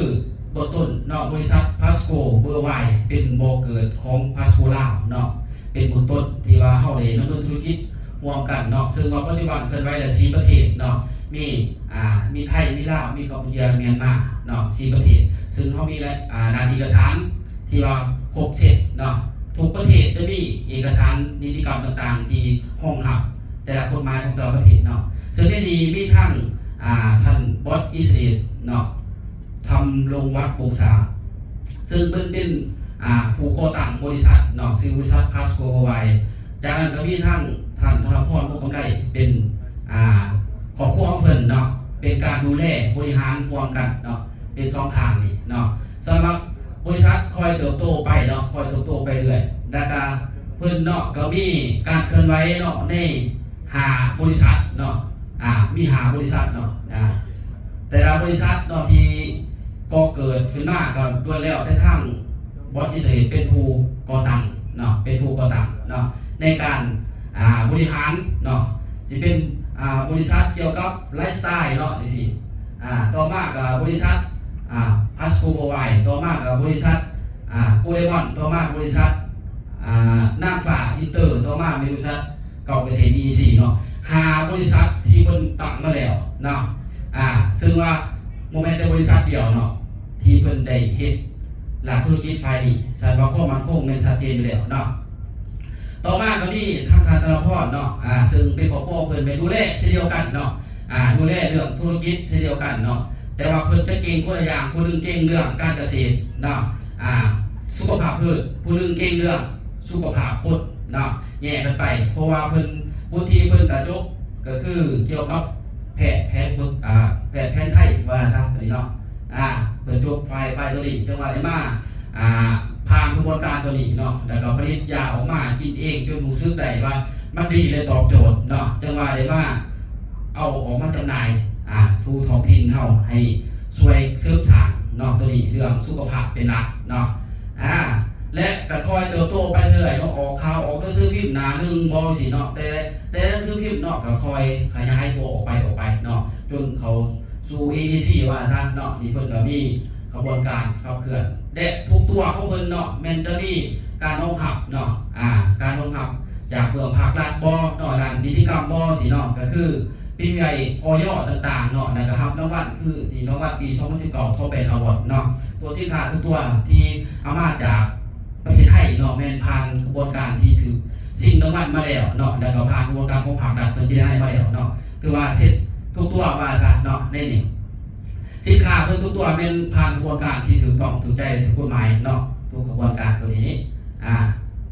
ເບື້ອງຕົ້ນເນາະ ບໍລິສັດພາສໂກເວີວາຍ ເປັນບໍ່ເກີດຂອງພາສໂກລາວເນາະ ເປັນເບື້ອງຕົ້ນທີ່ວ່າເຮົາໄດ້ດຳເນີນທຸລະກິດຮ່ວມກັນເນາະ. ເຊິ່ງວ່າປັດຈຸບັນເຄື່ອນໄຫວແລ້ວສີ່ປະເທດເນາະ ມີ ອ່າ ມີໄທ ມີລາວ ມີກຳປູເຈຍ ແລະ ມຽນມາເນາະ ສີ່ປະເທດ. ເຊິ່ງເຮົາມີ ອ່າ ດ້ານເອກະສານທີ່ວ່າຄົບເຊັດເນາະ ທຸກປະເທດຈະມີເອກະສານນິຕິກຳຕ່າງໆ ທີ່ຮອງຮັບແຕ່ລະກົດໝາຍຂອງແຕ່ລະປະເທດເນາະ. ເຊິ່ງໃນນີ້ມີທັງ ອ່າ ທ່ານບອດ ອິດສະເອດເນາະ ທຳລົງວັດວົງສາ ເຊິ່ງເພິ່ນເປັນ ອ່າ ຜູ້ກໍ່ຕັ້ງບໍລິສັດເນາະ ຊື່ບໍລິສັດພາສໂກເວີວາຍ. ຈາກນັ້ນກໍມີທັງທ່ານ ທະນະພອນ ວົງກຳໄລ ເປັນ ອ່າ ຄອບຄົວຂອງເພິ່ນເນາະ ເປັນການດູແລບໍລິຫານຮ່ວມກັນເນາະ ເປັນສອງທ່ານນີ້ເນາະ. ສຳລັບບໍລິສັດຄ່ອຍເຕີບໂຕໄປເນາະ ຄ່ອຍເຕີບໂຕໄປເລື້ອຍ ແລ້ວກະເພິ່ນເນາະ ກໍມີການເຄື່ອນໄຫວເນາະ ໃນຫ້າບໍລິສັດເນາະ ອ່າ ມີຫ້າບໍລິສັດເນາະ ອ່າ ແຕ່ລະບໍລິສັດເນາະ ທີ່ກໍ່ເກີດຂຶ້ນມາກໍລ້ວນແລ້ວແຕ່ທາງ ບອດ ອິດສະເອດ ເປັນຜູ້ກໍ່ຕັ້ງເນາະ ເປັນຜູ້ກໍ່ຕັ້ງເນາະ ໃນການ ອ່າ ບໍລິຫານເນາະ ຊິເປັນ ອ່າ ບໍລິສັດກ່ຽວກັບໄລຟ໌ສະໄຕລ໌ເນາະ ຈັ່ງຊີ້. ອ່າ ຕໍ່ມາກໍບໍລິສັດ ອ່າ ພາສໂກເວີວາຍ ຕໍ່ມາກໍບໍລິສັດ ອ່າ ໂກເດມອນ ຕໍ່ມາບໍລິສັດ ອ່າ ນາງຟ້າອິນເຕີ ຕໍ່ມາແມ່ນບໍລິສັດ ເກົ່າກະເສດ ອີ ອີ ຊີ ເນາະ ຫ້າບໍລິສັດທີ່ເພິ່ນຕັ້ງມາແລ້ວເນາະ. ອ່າ ເຊິ່ງວ່າບໍ່ແມ່ນແຕ່ບໍລິສັດດຽວເນາະ ທີ່ເພິ່ນໄດ້ເຮັດລາກທຸລະກິດຝ່າຍນີ້ ຊັ້ນວ່າຄວາມໝັ້ນຄົງແມ່ນຊັດເຈນຢູ່ແລ້ວເນາະ. ຕໍ່ມາກໍມີທາງທ່ານ ທະນະພອນ ເນາະ ອ່າ ເຊິ່ງເປັນຄອບຄົວຂອງເພິ່ນ ແມ່ນດູແລເຊັ່ນດຽວກັນເນາະ ອ່າ ດູແລເລື່ອງທຸລະກິດເຊັ່ນດຽວກັນເນາະ ແຕ່ວ່າເພິ່ນຈະເກັ່ງຄົນລະຢ່າງ ຜູ້ໜຶ່ງເກັ່ງເລື່ອງການກະເສດເນາະ ອ່າ ສຸຂະພາບພືດ ຜູ້ໜຶ່ງເກັ່ງເລື່ອງສຸຂະພາບຄົນເນາະ ແຍກກັນໄປ ເພາະວ່າເພິ່ນ ວຸດທິເພິ່ນກະຈົບ ກໍຄືກ່ຽວກັບແພດແຜນ ອ່າ ແພດແຜນໄທວ່າຊັ້ນ ຕົວນີ້ເນາະ ອ່າ ເພິ່ນຈົບຝ່າຍ ຝ່າຍຕົວນີ້ ຈັ່ງວ່າໄດ້ມາ ອ່າ ຜ່ານຂະບວນການຕົວນີ້ເນາະ ແລ້ວກໍຜະລິດຢາອອກມາກິນເອງ ຈົນຮູ້ສຶກໄດ້ວ່າມັນດີ ແລະ ຕອບໂຈດເນາະ ຈັ່ງວ່າໄດ້ມາເອົາອອກມາຈຳໜ່າຍ ອ່າ ສູ່ທ້ອງຖິ່ນເຮົາ ໃຫ້ຊ່ວຍເສີມສ້າງເນາະ ຕົວນີ້ເລື່ອງສຸຂະພາບເປັນຫຼັກເນາະ ອ່າ ແລະ ກໍຄ່ອຍເຕີບໂຕໄປເລື້ອຍເນາະ ອອກຂ່າວ ອອກໜັງສືພິມໜ້າໜຶ່ງບໍ່ຊີ້ເນາະ ແຕ່ ແຕ່ໜັງສືພິມເນາະ ກໍຄ່ອຍຂະຫຍາຍຕົວອອກໄປ ອອກໄປເນາະ ຈົນເຂົ້າສູ່ ເອ ອີ ຊີ ວ່າຊັ້ນເນາະ ນີ້ເພິ່ນກໍມີຂະບວນການຂັບເຄື່ອນ ແລະ ທຸກຕົວຂອງເພິ່ນເນາະ ແມ່ນຈະມີການຮອງຮັບເນາະ ອ່າ ການຮອງຮັບຈາກເບື້ອງພາກລັດບໍ່ເນາະ ດ້ານນິຕິກຳບໍ່ຊີ້ເນາະ ກໍຄືປີໃຫຍ່ ອອຍ ຕ່າງໆເນາະ ແລ້ວກໍຮັບລາງວັນ ຄືນີ້ລາງວັນປີສອງພັນສິບເກົ້າ ທອບແບຣນ ອາວອດເນາະ ຕົວສິນຄ້າທຸກຕົວທີ່ເອົາມາຈາກ ປະເທດໄທເນາະ ແມ່ນຜ່ານຂະບວນການທີ່ຖືກຊິງລາງວັນມາແລ້ວເນາະ ແລ້ວກໍຜ່ານຂະບວນການຂອງພາກລັດເພິ່ນທີ່ໄດ້ມາແລ້ວເນາະ ຖືວ່າເຊັດທຸກຕົວວ່າຊະເນາະ ໃນນີ້ ສິນຄ້າເພິ່ນທຸກຕົວແມ່ນຜ່ານຂະບວນການທີ່ຖືກຕ້ອງ ຖືກໃຈ ຖືກກົດໝາຍເນາະ ທຸກຂະບວນການຕົວນີ້ ອ່າ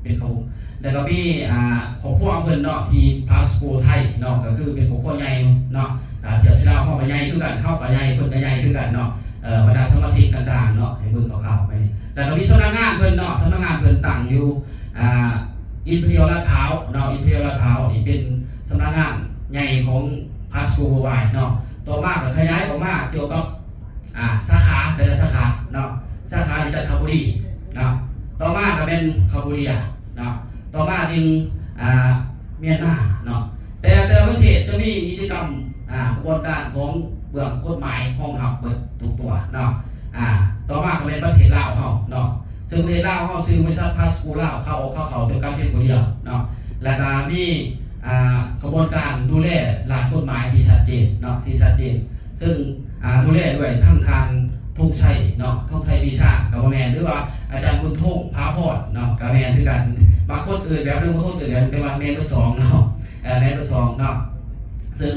ເປັນຂະບວນ ແລ້ວກໍມີ ອ່າ ຄອບຄົວເພິ່ນເນາະ ທີ່ພາສໂກໄທເນາະ ກໍຄືເປັນຄອບຄົວໃຫຍ່ເນາະ ຖ້າທຽບໃສ່ລາວເຮົາກໍໃຫຍ່ຄືກັນ ເຮົາກໍໃຫຍ່ ເພິ່ນກໍໃຫຍ່ຄືກັນເນາະ ເອີ ບັນດາສະມາຊິກຕ່າງໆເນາະ ໃຫ້ເບິ່ງຄ່າວໆໄປ ແລ້ວກໍມີສຳນັກງານເພິ່ນເນາະ ສຳນັກງານເພິ່ນຕັ້ງຢູ່ ອ່າ ອິມພີຣຽວລາດພຮ້າວເນາະ ອິມພີຣຽວລາດພຮ້າວນີ້ເປັນສຳນັກງານໃຫຍ່ຂອງພາສໂກເວີວາຍເນາະ ຕໍ່ມາກໍຂະຫຍາຍອອກມາກ່ຽວກັບ ອ່າ ສາຂາ ແຕ່ລະສາຂາເນາະ ສາຂາໃນຈັນທະບູລີເນາະ ຕໍ່ມາກໍແມ່ນຄຳໂບເດຍເນາະ ຕໍ່ມາຈຶ່ງ ອ່າ ມຽນມາເນາະ ແຕ່ ແຕ່ລະປະເທດຈະມີນິຕິກຳ ອ່າ ຂະບວນການຂອງເບື້ອງກົດໝາຍຮອງຮັບເບິດທຸກຕົວເນາະ ອ່າ ຕໍ່ມາກໍແມ່ນປະເທດລາວເຮົາເນາະ ເຊິ່ງປະເທດລາວເຮົາຊື່ບໍລິສັດພາສໂກລາວ ເຂົ້າອອກເຂົ້າເຂົ້າ ຈຳກັດພຽງຜູ້ດຽວເນາະ ແລ້ວກໍມີ ອ່າ ຂະບວນການດູແລດ້ານກົດໝາຍທີ່ຊັດເຈນເນາະ ທີ່ຊັດເຈນ ເຊິ່ງ ອ່າ ດູແລດ້ວຍທັງທ່ານ ທອງໄຊ ເນາະ ທອງໄຊ ປີຊາ ກໍບໍ່ແມ່ນ ຫຼືວ່າອາຈານບຸນທົງ ພາພອນ ເນາະ ກໍແມ່ນຄືກັນ ບາງຄົນເອີ້ນແບບໜຶ່ງ ບາງຄົນເອີ້ນແບບໜຶ່ງ ແຕ່ວ່າແມ່ນເບິດສອງເນາະ ເອີ ແມ່ນເບິດສອງເນາະ ເຊິ່ງ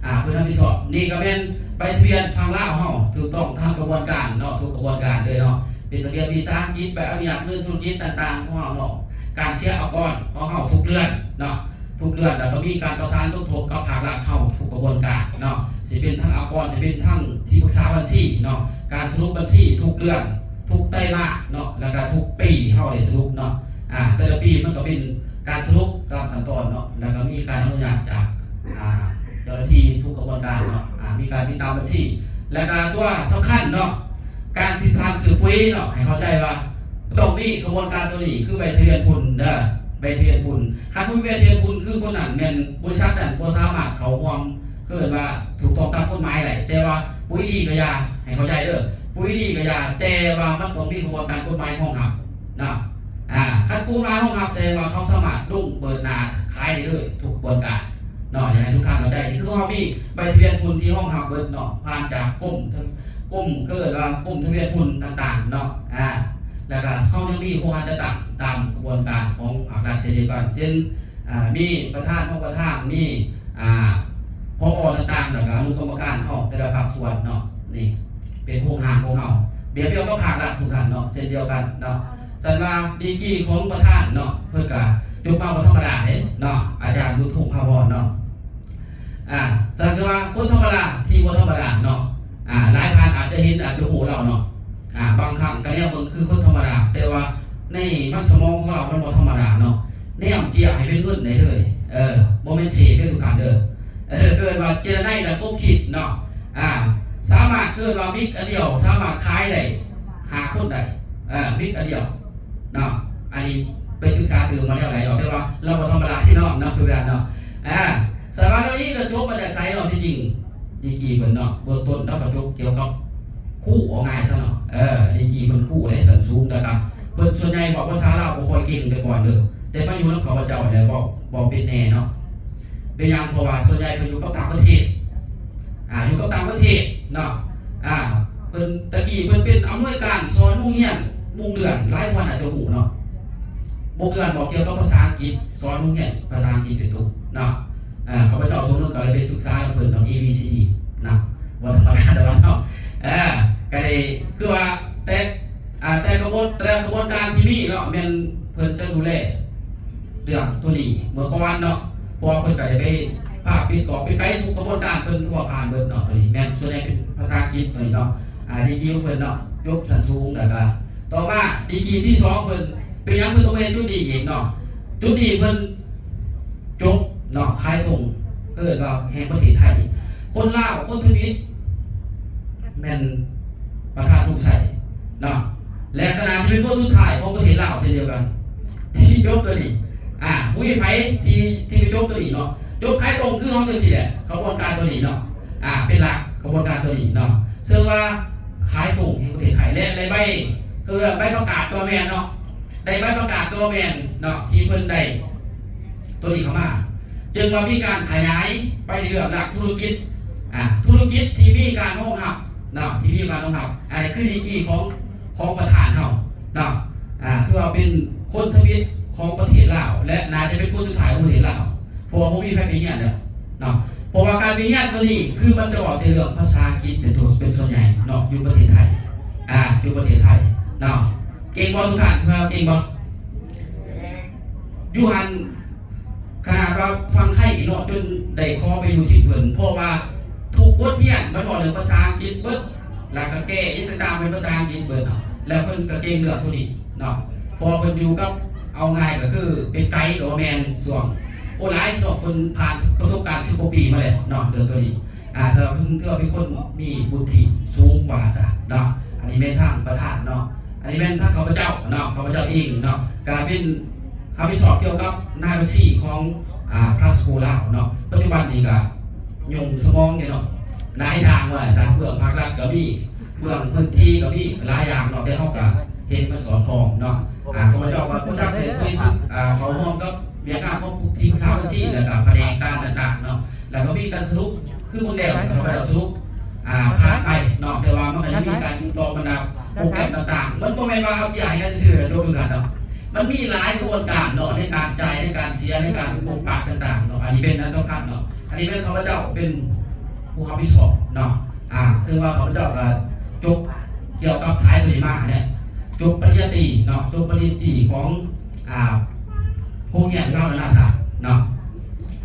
ອ່າ ເພິ່ນຮັບຜິດຊອບ ນີ້ກໍແມ່ນໃບທະບຽນທາງລາວເຮົາ ຖືກຕ້ອງຕາມຂະບວນການເນາະ ທຸກຂະບວນການເລີຍເນາະ ເປັນທະບຽນວິສາຫະກິດ ໃບອະນຸຍາດເງິນທຸລະກິດຕ່າງໆຂອງເຮົາເນາະ ການເສຍອາກອນຂອງເຮົາທຸກເດືອນເນາະ ທຸກເດືອນ ແລ້ວກໍມີການປະສານສົມທົບກັບພາກລັດເຮົາທຸກຂະບວນການເນາະ ຊິເປັນທັງອາກອນ ຊິເປັນທັງທີ່ປຶກສາບັນຊີເນາະ ການສະຫຼຸບບັນຊີທຸກເດືອນ ທຸກໄຕມາດເນາະ ແລ້ວກໍທຸກປີເຮົາໄດ້ສະຫຼຸບເນາະ ອ່າ ແຕ່ລະປີມັນກໍເປັນການສະຫຼຸບຕາມຂັ້ນຕອນເນາະ ແລ້ວກໍມີການອະນຸຍາດຈາກ ອ່າ ເຈົ້າໜ້າທີ່ທຸກຂະບວນການເນາະ ອ່າ ມີການຕິດຕາມບັນຊີ ແລ້ວກໍຕົວສຳຄັນເນາະ ການທີ່ທາງຊື້ປຸ໋ຍເນາະ ໃຫ້ເຂົ້າໃຈວ່າຕ້ອງມີຂະບວນການຕົວນີ້ ຄືໃບທະບຽນພຸ້ນເດີ ໃບທະບຽນຝຸ່ນ. ຄັນບໍ່ມີໃບທະບຽນຝຸ່ນ ຄືຄົນນັ້ນແມ່ນບໍລິສັດນັ້ນບໍ່ສາມາດເຂົ້າຮ່ວມ ເອີ້ນວ່າຖືກຕ້ອງຕາມກົດໝາຍໄດ້. ແຕ່ວ່າປຸ໋ຍດີກໍຢ່າ ໃຫ້ເຂົ້າໃຈເດີ້, ປຸ໋ຍດີກໍຢ່າ ແຕ່ວ່າມັນຕ້ອງມີຂະບວນການກົດໝາຍຮອງຮັບເນາະ. ອາ ຄັນກົດໝາຍຮອງຮັບ ສະແດງວ່າເຂົາສາມາດລົງເປີດໜ້າຂາຍໄດ້ເລີຍທຸກຂະບວນການເນາະ. ຢາກໃຫ້ທຸກທ່ານເຂົ້າໃຈ ຄືເຮົາມີໃບທະບຽນຝຸ່ນທີ່ຮອງຮັບເບິດເນາະ ຜ່ານຈາກກົມ ກົມ ເອີ້ນວ່າກົມທະບຽນຝຸ່ນຕ່າງໆເນາະ. ອາ ແລ້ວກໍເຮົາຍັງມີໂຄງການຈັດຕັ້ງຕາມຂະບວນການຂອງພາກລັດເຊັ່ນດຽວກັນ ເຊັ່ນ ອາ ມີປະທານ ຮອງປະທານ ມີ ອາ ຜອ ຕ່າງໆ ແລ້ວກໍອະນຸກຳມະການເຮົາແຕ່ລະພາກສ່ວນເນາະ. ນີ້ເປັນໂຄງຮ່າງຂອງເຮົາ ແບບດຽວກັບພາກລັດທຸກທ່ານເນາະ ເຊັ່ນດຽວກັນເນາະ. ສັນວ່າດີກຣີຂອງປະທານເນາະ ເພິ່ນກໍຈົບມາບໍ່ທຳມະດາເດ້ເນາະ ອາຈານບຸນທຸງ ພາວອນເນາະ. ອາ ສັນວ່າຄົນທຳມະດາທີ່ບໍ່ທຳມະດາເນາະ. ອາ ຫຼາຍທ່ານອາດຈະເຫັນ ອາດຈະຮູ້ລາວເນາະ. ອາ ບາງຄັ້ງກໍແນມເບິ່ງຄືຄົນທຳມະດາ ແຕ່ວ່າໃນມັນສະໝອງຂອງລາວມັນບໍ່ທຳມະດາເນາະ. ແນມເຈ້ຍໃຫ້ເປັນເງິນໄດ້ເລີຍ ເອີ ບໍ່ແມ່ນເສບເດີທຸກທ່ານເດີ. ເອີ້ນວ່າເຈລະໄນ ແລະ ກົບຄິດເນາະ. ອາ ສາມາດ ເອີ້ນວ່າມິກອັນດຽວສາມາດຂາຍໄດ້ຫ້າຄົນໄດ້ ເອີ ມິກອັນດຽວເນາະ. ອັນນີ້ໄປສຶກສາຕື່ມມາແນວໃດດອກ ແຕ່ວ່າລາວບໍ່ທຳມະດາແນ່ນອນເນາະ ທຸກທ່ານເນາະ. ອາ ສາມາດເຫຼົ່ານີ້ກໍຈົບມາຈາກໃສເນາະ? ທີ່ຈິງດີກຣີເພິ່ນເນາະ ເບື້ອງຕົ້ນລາວກໍຈົບກ່ຽວກັບຄູ ເວົ້າງ່າຍຊະເນາະ. ເອີ ດີກຣີເພິ່ນຄູເດ້ ຊັ້ນສູງ ແລ້ວກໍເພິ່ນສ່ວນໃຫຍ່ເວົ້າພາສາລາວບໍ່ຄ່ອຍເກັ່ງແຕ່ກ່ອນເດີ ແຕ່ມາຢູ່ນຳຂ້າພະເຈົ້າແລ້ວເວົ້າ ເວົ້າເປັນແນ່ເນາະ. ເປັນຫຍັງ? ເພາະວ່າສ່ວນໃຫຍ່ເພິ່ນຢູ່ກັບຕ່າງປະເທດ ອາ ຢູ່ກັບຕ່າງປະເທດເນາະ. ອາ ເພິ່ນ ແຕ່ກີ້ເພິ່ນເປັນອຳນວຍການສອນໂຮງຮຽນວົງເດືອນ ຫຼາຍທ່ານອາດຈະຮູ້ເນາະ. ວົງເດືອນບອກກ່ຽວກັບພາສາອັງກິດ ສອນໂຮງຮຽນພາສາອັງກິດໂດຍຕົງເນາະ. ອາ ຂ້າພະເຈົ້າຊ່ວງໜຶ່ງກໍໄດ້ໄປສຶກສານຳເພິ່ນເນາະ ເອ ບີ ຊີ ນະ ບໍ່ທຳມະດາດອກເນາະ. ເອີ ກໍໄດ້ ຄືວ່າແຕ່ ອາ ແຕ່ຂະບວນ ແຕ່ຂະບວນການທີ່ມີເນາະ ແມ່ນເພິ່ນຈະດູແລເລື່ອງໂຕນີ້ເມື່ອກ່ອນເນາະ ເພາະວ່າເພິ່ນກໍໄດ້ໄປພາປິດກອບປິດໄກທຸກຂະບວນການ ເພິ່ນທົ່ວຜ່ານເບິດເນາະ. ໂຕນີ້ແມ່ນສ່ວນໃຫຍ່ເປັນພາສາອັງກິດໂຕນີ້ເນາະ. ອາ ດີກຣີຂອງເພິ່ນເນາະ ຈົບຊັ້ນສູງ ແລ້ວກໍຕໍ່ມາດີກຣີທີສອງເພິ່ນ ເປັນຫຍັງເພິ່ນຕ້ອງມາເຮັດຈຸດນີ້ອີກເນາະ? ຈຸດນີ້ເພິ່ນ ຈົບເນາະ ຂາຍຕົງ ເອີ້ນວ່າແຫ່ງປະເທດໄທ. ຄົນລາວ ຄົນທຳອິດແມ່ນປະທານທຸງໄຊເນາະ ແລະ ກໍໜ້າຈະເປັນຄົນສຸດທ້າຍຂອງປະເທດລາວເຊັ່ນດຽວກັນ ທີ່ຈົບໂຕນີ້. ອາ ບໍ່ມີໃຜທີ່ ທີ່ໄປຈົບໂຕນີ້ເນາະ. ຈົບຂາຍຕົງຄືເຮົາຈັ່ງຊີ້ແຫຼະ ຂະບວນການໂຕນີ້ເນາະ. ອາ ເປັນຫຼັກຂະບວນການໂຕນີ້ເນາະ ເຊິ່ງວ່າຂາຍຕົງແຫ່ງປະເທດໄທ ແລະ ໄດ້ໃບ ເອີ້ນໃບປະກາດຕົວແມ່ນເນາະ ໄດ້ໃບປະກາດຕົວແມ່ນເນາະ ທີ່ເພິ່ນໄດ້ໂຕນີ້ເຂົ້າມາ ຈຶ່ງວ່າມີການຂະຫຍາຍໄປເລື່ອງນັກທຸລະກິດ ອາ ທຸລະກິດທີ່ມີການຮອງຮັບເນາະ ທີ່ມີການຮອງຮັບ. ອັນນີ້ຄືດີກຣີຂອງ ຂອງປະທານເຮົາເນາະ ອາ ຖືວ່າເປັນຄົນທຳອິດຂອງປະເທດລາວ ແລະ ໜ້າຈະເປັນຄົນສຸດທ້າຍຂອງປະເທດລາວ ເພາະວ່າບໍ່ມີໃຜໄປຮຽນແລ້ວເນາະ. ເພາະວ່າການໄປຮຽນໂຕນີ້ ຄືມັນຈະເວົ້າແຕ່ເລື່ອງພາສາອັງກິດເປັນໂຕ ເປັນສ່ວນໃຫຍ່ເນາະ ຢູ່ປະເທດໄທ ອາ ຢູ່ປະເທດໄທເນາະ. ເກັ່ງບໍ່ທຸກທ່ານ? ເຮົາເກັ່ງບໍ່? ຢູ່ຫັ້ນ ຂະໜາດວ່າຝັ່ງໄທເນາະ ຈົນໄດ້ຂໍໄປຢູ່ທີ່ເພິ່ນ ເພາະວ່າທຸກບົດຮຽນມັນເວົ້າເລື່ອງພາສາອັງກິດເບິດ ແລ້ວກໍແກ້ຫຍັງຕ່າງໆເປັນພາສາອັງກິດເບິດເນາະ ແລ້ວເພິ່ນກໍເກັ່ງເລື່ອງໂຕນີ້ເນາະ. ເພາະວ່າເພິ່ນຢູ່ກັບ ເອົາງ່າຍກໍຄືເປັນໄກກໍວ່າແມ່ນ ຊ່ວງ ໂອ້ ຫຼາຍເນາະ ເພິ່ນຜ່ານປະສົບການສິບກວ່າປີມາແລ້ວເນາະ ເລື່ອງໂຕນີ້. ອາ ສຳລັບເພິ່ນຖືວ່າເປັນຄົນມີວຸດທິສູງວ່າຊະເນາະ. ອັນນີ້ແມ່ນທາງປະທານເນາະ ອັນນີ້ແມ່ນທາງຂ້າພະເຈົ້າເນາະ ຂ້າພະເຈົ້າເອງເນາະ ກະເປັນຮັບຜິດຊອບກ່ຽວກັບນາຍບັນຊີຂອງ ອາ ພລັສໂກລາວເນາະ. ປັດຈຸບັນນີ້ກະຍົງສະໝອງຢູ່ເນາະ ຫຼາຍຢ່າງວ່າຊະ ເບື້ອງພາກລັດກະມີ ເບື້ອງພື້ນທີ່ກະມີ ຫຼາຍຢ່າງເນາະ ແຕ່ເຮົາກະເຮັດໃຫ້ມັນສອດຄ່ອງເນາະ. ອາ ຂ້າພະເຈົ້າກະຮູ້ຈັກເດ້ ເຄີຍ ອາ ເຂົ້າຮ່ວມກັບວຽກງານຂອງທີ່ປຶກສາບັນຊີ ແລ້ວກະພະແນກການຕ່າງໆເນາະ ແລ້ວກໍມີການສະຫຼຸບ ຄືມື້ແລ້ວເຂົາໄປເອົາສະຫຼຸບ ອາ ຜ່ານໄປເນາະ ແຕ່ວ່າມັນກໍຍັງມີການຕິດຕໍ່ບັນດາໂປຣແກຣມຕ່າງໆ. ມັນບໍ່ແມ່ນວ່າເອົາທີ່ໃຫ້ກັນຊື່ໆແລ້ວຈົບຢູ່ຊັ້ນເນາະ ມັນມີຫຼາຍຂະບວນການເນາະ ໃນການຈ່າຍ ໃນການເສຍ ໃນການປົກປັກຕ່າງໆເນາະ. ອັນນີ້ແມ່ນອັນສຳຄັນເນາະ ອັນນີ້ແມ່ນຂ້າພະເຈົ້າເປັນຜູ້ຮັບຜິດຊອບເນາະ ອາ ເຊິ່ງວ່າຂ້າພະເຈົ້າກໍຈົບກ່ຽວກັບສາຍໂຕນີ້ມາແຫຼະ ຈົບປະລິນຍາຕີເນາະ ຈົບປະລິນຍາຕີຂອງ ອາ ໂຮງຮຽນລາວນານາຊາດເນາະ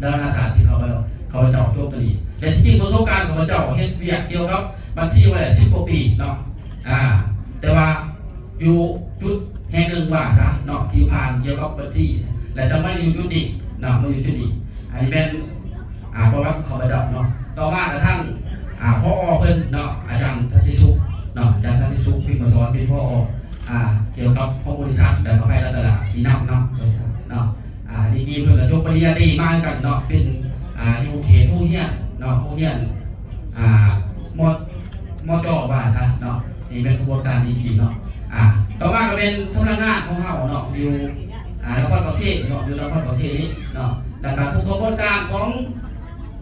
ລາວນານາຊາດທີ່ຂ້າພະເຈົ້າ ຂ້າພະເຈົ້າຈົບໂຕນີ້. ແຕ່ທີ່ຈິງປະສົບການຂ້າພະເຈົ້າເຮັດວຽກກ່ຽວກັບບັນຊີມາໄດ້ສິບກວ່າປີເນາະ ອາ ແຕ່ວ່າຢູ່ຈຸດແຫ່ງໜຶ່ງວ່າຊະເນາະ ທີ່ຜ່ານກ່ຽວກັບບັນຊີ ແລະ ຈະມາຢູ່ຈຸດນີ້ເນາະ ມາຢູ່ຈຸດນີ້. ອັນນີ້ແມ່ນ ອາ ປະຫວັດຂອງຂ້າພະເຈົ້າເນາະ. ຕໍ່ມາກະທາງ ອາ ຜອ ເພິ່ນເນາະ ອາຈານທັນຕິສຸກເນາະ ອາຈານທັນຕິສຸກ ພິມມະສອນ ເປັນ ຜອ ອາ ກ່ຽວກັບຂອງບໍລິສັດ ແລ້ວກໍໄຟລັດຕະລາດ ສີນ້ຳເນາະ ວ່າຊັ້ນເນາະ. ປະລິນຍາຕີມາຄືກັນເນາະ ເປັນ ອ່າ ຢູ່ເຂດໂຮງຮຽນເນາະ ໂຮງຮຽນ ອ່າ ມ ມຈ ວ່າຊະເນາະ. ນີ້ແມ່ນຂະບວນການດີກຣີເນາະ. ອ່າ ຕໍ່ມາກໍແມ່ນສຳນັກງານຂອງເຮົາເນາະ ຢູ່ ອ່າ ນະຄອນປາກເຊເນາະ ຢູ່ນະຄອນປາກເຊນີ້ເນາະ. ແລ້ວກໍທຸກຂະບວນການຂອງ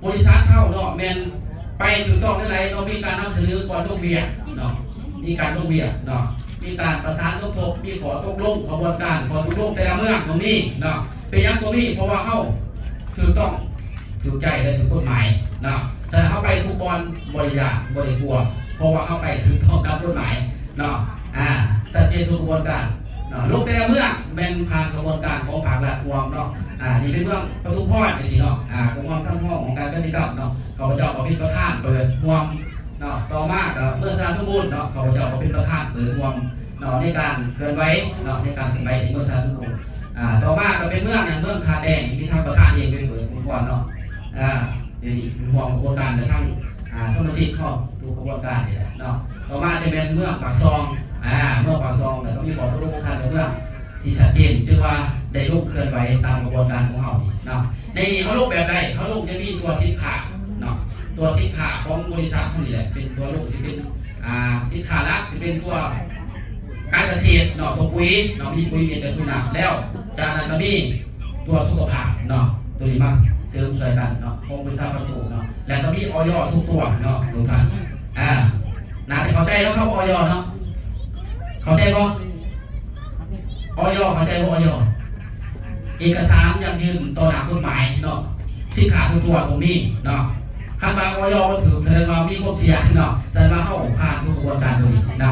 ບໍລິສັດເຮົາເນາະ ແມ່ນໄປຖືກຕ້ອງແນວໃດເນາະ ມີການນຳສະເໜີກ່ອນລົງວຽກເນາະ ມີການລົງວຽກເນາະ ມີການປະສານສົມທົບ ມີຂໍ້ຕົກລົງ ຂະບວນການ ຂໍ້ຕົກລົງແຕ່ລະເມືອງຕ້ອງມີເນາະ. ເປັນຫຍັງຕ້ອງມີ? ເພາະວ່າເຮົາຖືກຕ້ອງ ຖືກໃຈ ແລະ ຖືກກົດໝາຍເນາະ. ສະນັ້ນເຮົາໄປທຸກບ່ອນ ບໍ່ໄດ້ຢ້ານ ບໍ່ໄດ້ກົວ ເພາະວ່າເຮົາໄປຖືກຕ້ອງຕາມກົດໝາຍເນາະ. ອ່າ ຊັດເຈນທຸກຂະບວນການເນາະ. ລົງແຕ່ລະເມືອງແມ່ນຜ່ານຂະບວນການຂອງພາກລັດຮ່ວມເນາະ. ອ່າ ນີ້ເປັນເມືອງປະທຸມພອນຈັ່ງຊີ້ເນາະ. ອ່າ ກໍຮ່ວມທັງຫ້ອງການກະສິກຳເນາະ ຂ້າພະເຈົ້າກໍເປັນປະທານເປີດຮ່ວມເນາະ. ຕໍ່ມາກໍເມືອງຊະນະສົມບູນເນາະ ຂ້າພະເຈົ້າກໍເປັນປະທານເປີດຮ່ວມເນາະ ໃນການເຄື່ອນໄຫວເນາະ ໃນການເຄື່ອນໄຫວທີ່ເມືອງຊະນະສົມບູນ. ອ່າ ຕໍ່ມາກໍເປັນເມືອງຫຍັງ ເມືອງທ່າແຕງ ມີທາງປະທານເອງເປັນເປີດອົງກອນເນາະ. ອ່າ ດຽວນີ້ເປັນຮ່ວມຂະບວນການກັບທາງ ອ່າ ສະມາຊິກເຮົາທຸກຂະບວນການນີ້ແຫຼະເນາະ. ຕໍ່ມາຈະແມ່ນເມືອງປາກຊ່ອງ ອ່າ ເມືອງປາກຊ່ອງ ແລ້ວກໍມີຂໍ້ຕົກລົງຂອງທ່ານເຈົ້າເມືອງທີ່ຊັດເຈນ ຈຶ່ງວ່າໄດ້ລົງເຄື່ອນໄຫວຕາມຂະບວນການຂອງເຮົານີ້ເນາະ. ໃນນີ້ເຮົາລົງແບບໃດ? ເຮົາລົງຈະມີຕົວສິນຄ້າເນາະ ຕົວສິນຄ້າຂອງບໍລິສັດເຮົານີ້ແຫຼະ ເປັນຕົວລົງ ຊິເປັນ ອ່າ ສິນຄ້າຫຼັກ ຊິເປັນຕົວການກະເສດເນາະ ຕົວປຸຍເນາະ ມີປຸຍເມັດ ແລະ ປຸຍນ້ຳ ແລ້ວຈາກນັ້ນກໍມີ ຕົວສຸຂະພາບເນາະ ຕົວນີ້ມາເສີມຊ່ວຍກັນເນາະ ຂອງບໍລິສັດພັນໂຕເນາະ ແລ້ວກໍມີ ອຢ ທຸກຕົວເນາະ ທຸກທ່ານ. ອ່າ ໜ້າຈະເຂົ້າໃຈແລ້ວເນາະ ຄຳວ່າ ອຢ ເນາະ ເຂົ້າໃຈບໍ່? ອຢ ເຂົ້າໃຈບໍ່? ອຢ ເອກະສານຢັ້ງຢືນຕໍ່ໜ້າກົດໝາຍເນາະ ສິນຄ້າທຸກຕົວຕ້ອງມີເນາະ. ຄັນວ່າ ອຢ ບໍ່ຖືກ ສະແດງວ່າມີຄວາມສ່ຽງເນາະ ສະແດງວ່າເຮົາຜ່ານທຸກຂະບວນການຕົວນີ້ເນາະ.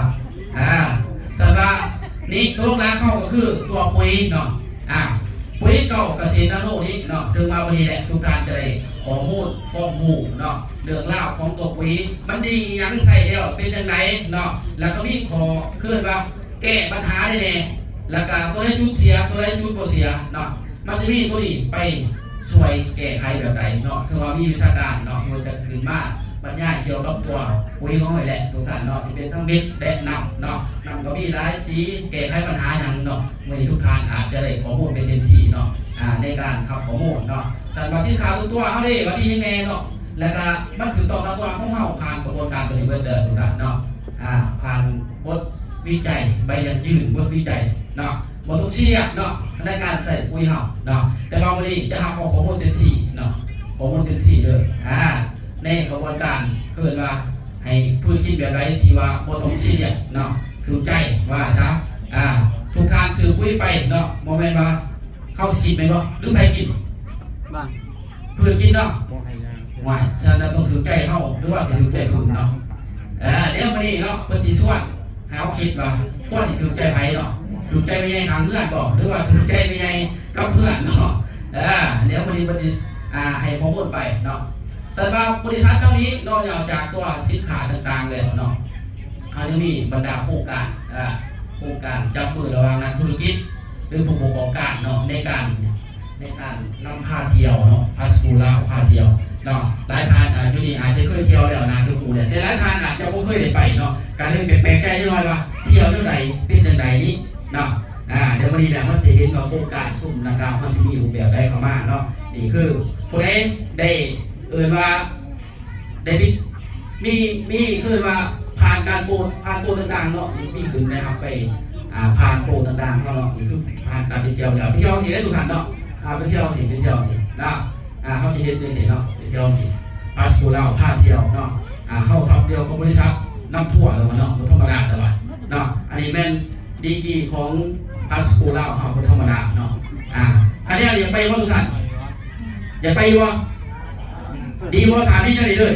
ອ່າ ສະແດງວ່ານີ້ຕົວຫຼັກເຮົາກໍຄືຕົວປຸຍເນາະ. ອ່າ ປຸຍເກົ້າກະເສດນາໂນນີ້ເນາະ ເຊິ່ງວ່າມື້ນີ້ແຫຼະ ທຸກທ່ານຈະໄດ້ຂໍ້ມູນຄວາມຮູ້ເນາະ ເລື່ອງລາວຂອງຕົວປຸຍ ມັນດີອີ່ຫຍັງ ໃຊ້ແລ້ວເປັນຈັ່ງໃດເນາະ ແລ້ວກໍມີຂໍ້ເອີ້ນວ່າແກ້ບັນຫາໄດ້ແດ່ ແລ້ວກໍຕົວໃດຈຸດເສຍ ຕົວໃດຈຸດບໍ່ເສຍເນາະ. ມັນຈະມີຕົວນີ້ໄປຊ່ວຍແກ້ໄຂແບບໃດເນາະ ເຊິ່ງວ່າມີວິຊາການເນາະ ທີ່ວ່າຈະຂຶ້ນມາບັນຍາຍກ່ຽວກັບຕົວປຸຍຂອງເຮົານີ້ແຫຼະ ທຸກທ່ານເນາະ ຊິເປັນທັງເມັດ ແລະ ນ້ຳເນາະ. ນ້ຳກໍມີຫຼາຍສີ ແກ້ໄຂບັນຫາຫຍັງເນາະ ມື້ນີ້ທຸກທ່ານອາດຈະໄດ້ຂໍ້ມູນໄປເຕັມທີ່ເນາະ ອ່າ ໃນການຮັບຂໍ້ມູນເນາະ. ສຳລັບສິນຄ້າທຸກຕົວເຮົາເດ້ ວ່າດີຫຍັງແດ່ເນາະ ແລ້ວກະມັນຖືກຕ້ອງຕາມກົດໝາຍຂອງເຮົາ ຜ່ານກະບວນການຕົວນີ້ເບິດເດີ ທຸກທ່ານເນາະ. ອ່າ ຜ່ານບົດວິໄຈ ໃບຢັ້ງຢືນ ບົດວິໄຈເນາະ ບໍ່ຕ້ອງຊີຣຽສເນາະ ໃນການໃຊ້ປຸຍເຮົາເນາະ. ແຕ່ວ່າມື້ນີ້ຈະຮັບເອົາຂໍ້ມູນເຕັມທີ່ເນາະ ຂໍ້ມູນເຕັມທີ່ເດີ. ອ່າ ໃນຂະບວນການເອີ້ນວ່າໃຫ້ພືດກິນແບບໃດທີ່ວ່າບໍ່ຕ້ອງຊີຣຽສເນາະ ຖືກໃຈວ່າຊະ. ອ່າ ທຸກທ່ານຊື້ປຸຍໄປເນາະ ບໍ່ແມ່ນວ່າເຮົາຊິກິນແມ່ນບໍ່ ຫຼືໃຜກິນ? ບ້ານ ພືດກິນເນາະ ບໍ່ໃຫ້ຍາ ວ່າ ສະນັ້ນຕ້ອງຖືກໃຈເຮົາ ຫຼືວ່າຊິຖືກໃຈເພິ່ນເນາະ. ເອີ ດຽວມື້ນີ້ເນາະ ເພິ່ນຊິຊວນໃຫ້ເຮົາຄິດວ່າຄວນຊິຖືກໃຈໃຜເນາະ ຖືກໃຈແມ່ໃຫຍ່ຂ້າງເຮືອນບໍ່ ຫຼືວ່າຖືກໃຈແມ່ໃຫຍ່ກັບເພື່ອນເນາະ. ເອີ ດຽວມື້ນີ້ເພິ່ນຊິ ອ່າ ໃຫ້ຂໍ້ມູນໄປເນາະ. ສຳລັບບໍລິສັດເຮົານີ້ ນອກເໜືອຈາກຕົວສິນຄ້າຕ່າງໆແລ້ວເນາະ ເຮົາຍັງມີບັນດາໂຄງການ ເອີ ໂຄງການຈັບມືລະຫວ່າງນັກທຸລະກິດ ຫຼືຜູ້ປະກອບການເນາະ ໃນການ ໃນການນຳພາທ່ຽວເນາະ ພາສະໂກລາວພາທ່ຽວເນາະ. ຫຼາຍທ່ານ ອ່າ ຢູ່ນີ້ອາດຈະເຄີຍທ່ຽວແລ້ວ ໜ້າຈະຮູ້ແລ້ວ ແຕ່ຫຼາຍທ່ານອາດຈະບໍ່ເຄີຍໄດ້ໄປເນາະ ກະເລີຍແປກໃຈຈັກໜ້ອຍວ່າທ່ຽວແນວໃດ ເປັນຈັ່ງໃດນີ້ເນາະ. ອ່າ ດຽວມື້ນີ້ແຫຼະ ເຮົາຊິເຫັນວ່າໂຄງການຊຸມດັ່ງກ່າວ ເຮົາຊິມີຮູບແບບໃດເຂົ້າມາເນາະ. ນີ້ຄືຜູ້ໃດໄດ້ເອີ້ນວ່າ ໄດ້ມີ ມີ ມີຄືວ່າຜ່ານການໂປຣ ຜ່ານໂປຣຕ່າງໆເນາະ ມີ ມີຂຶ້ນໄດ້ຮັບໄປ ອ່າ ຜ່ານໂປຣຕ່າງໆເນາະ. ນີ້ຄືຜ່ານການໄປທ່ຽວແລ້ວ ໄປທ່ຽວຈັ່ງຊີ້ເດ້ທຸກທ່ານເນາະ. ອ່າ ໄປທ່ຽວຈັ່ງຊີ້ ໄປທ່ຽວຈັ່ງຊີ້ເນາະ. ອ່າ ເຮົາຈະເຮັດຈັ່ງຊີ້ເນາະ ໄປທ່ຽວຈັ່ງຊີ້ ພາສະໂກລາວພາທ່ຽວເນາະ. ອ່າ ເຮົາຊຳດຽວກັບບໍລິສັດນຳທົວແລ້ວເນາະ ບໍ່ທຳມະດາແຕ່ວ່າເນາະ. ອັນນີ້ແມ່ນ ດີກຣີຂອງພາສະໂກລາວເຮົາບໍ່ທຳມະດາເນາະ. ອ່າ ຄັນແນວນີ້ຢາກໄປບໍ່ທຸກທ່ານ? ຢາກໄປຢູ່ບໍ່? ດີບໍ່? ຖາມນີ້ຈັ່ງໃດເລີຍ.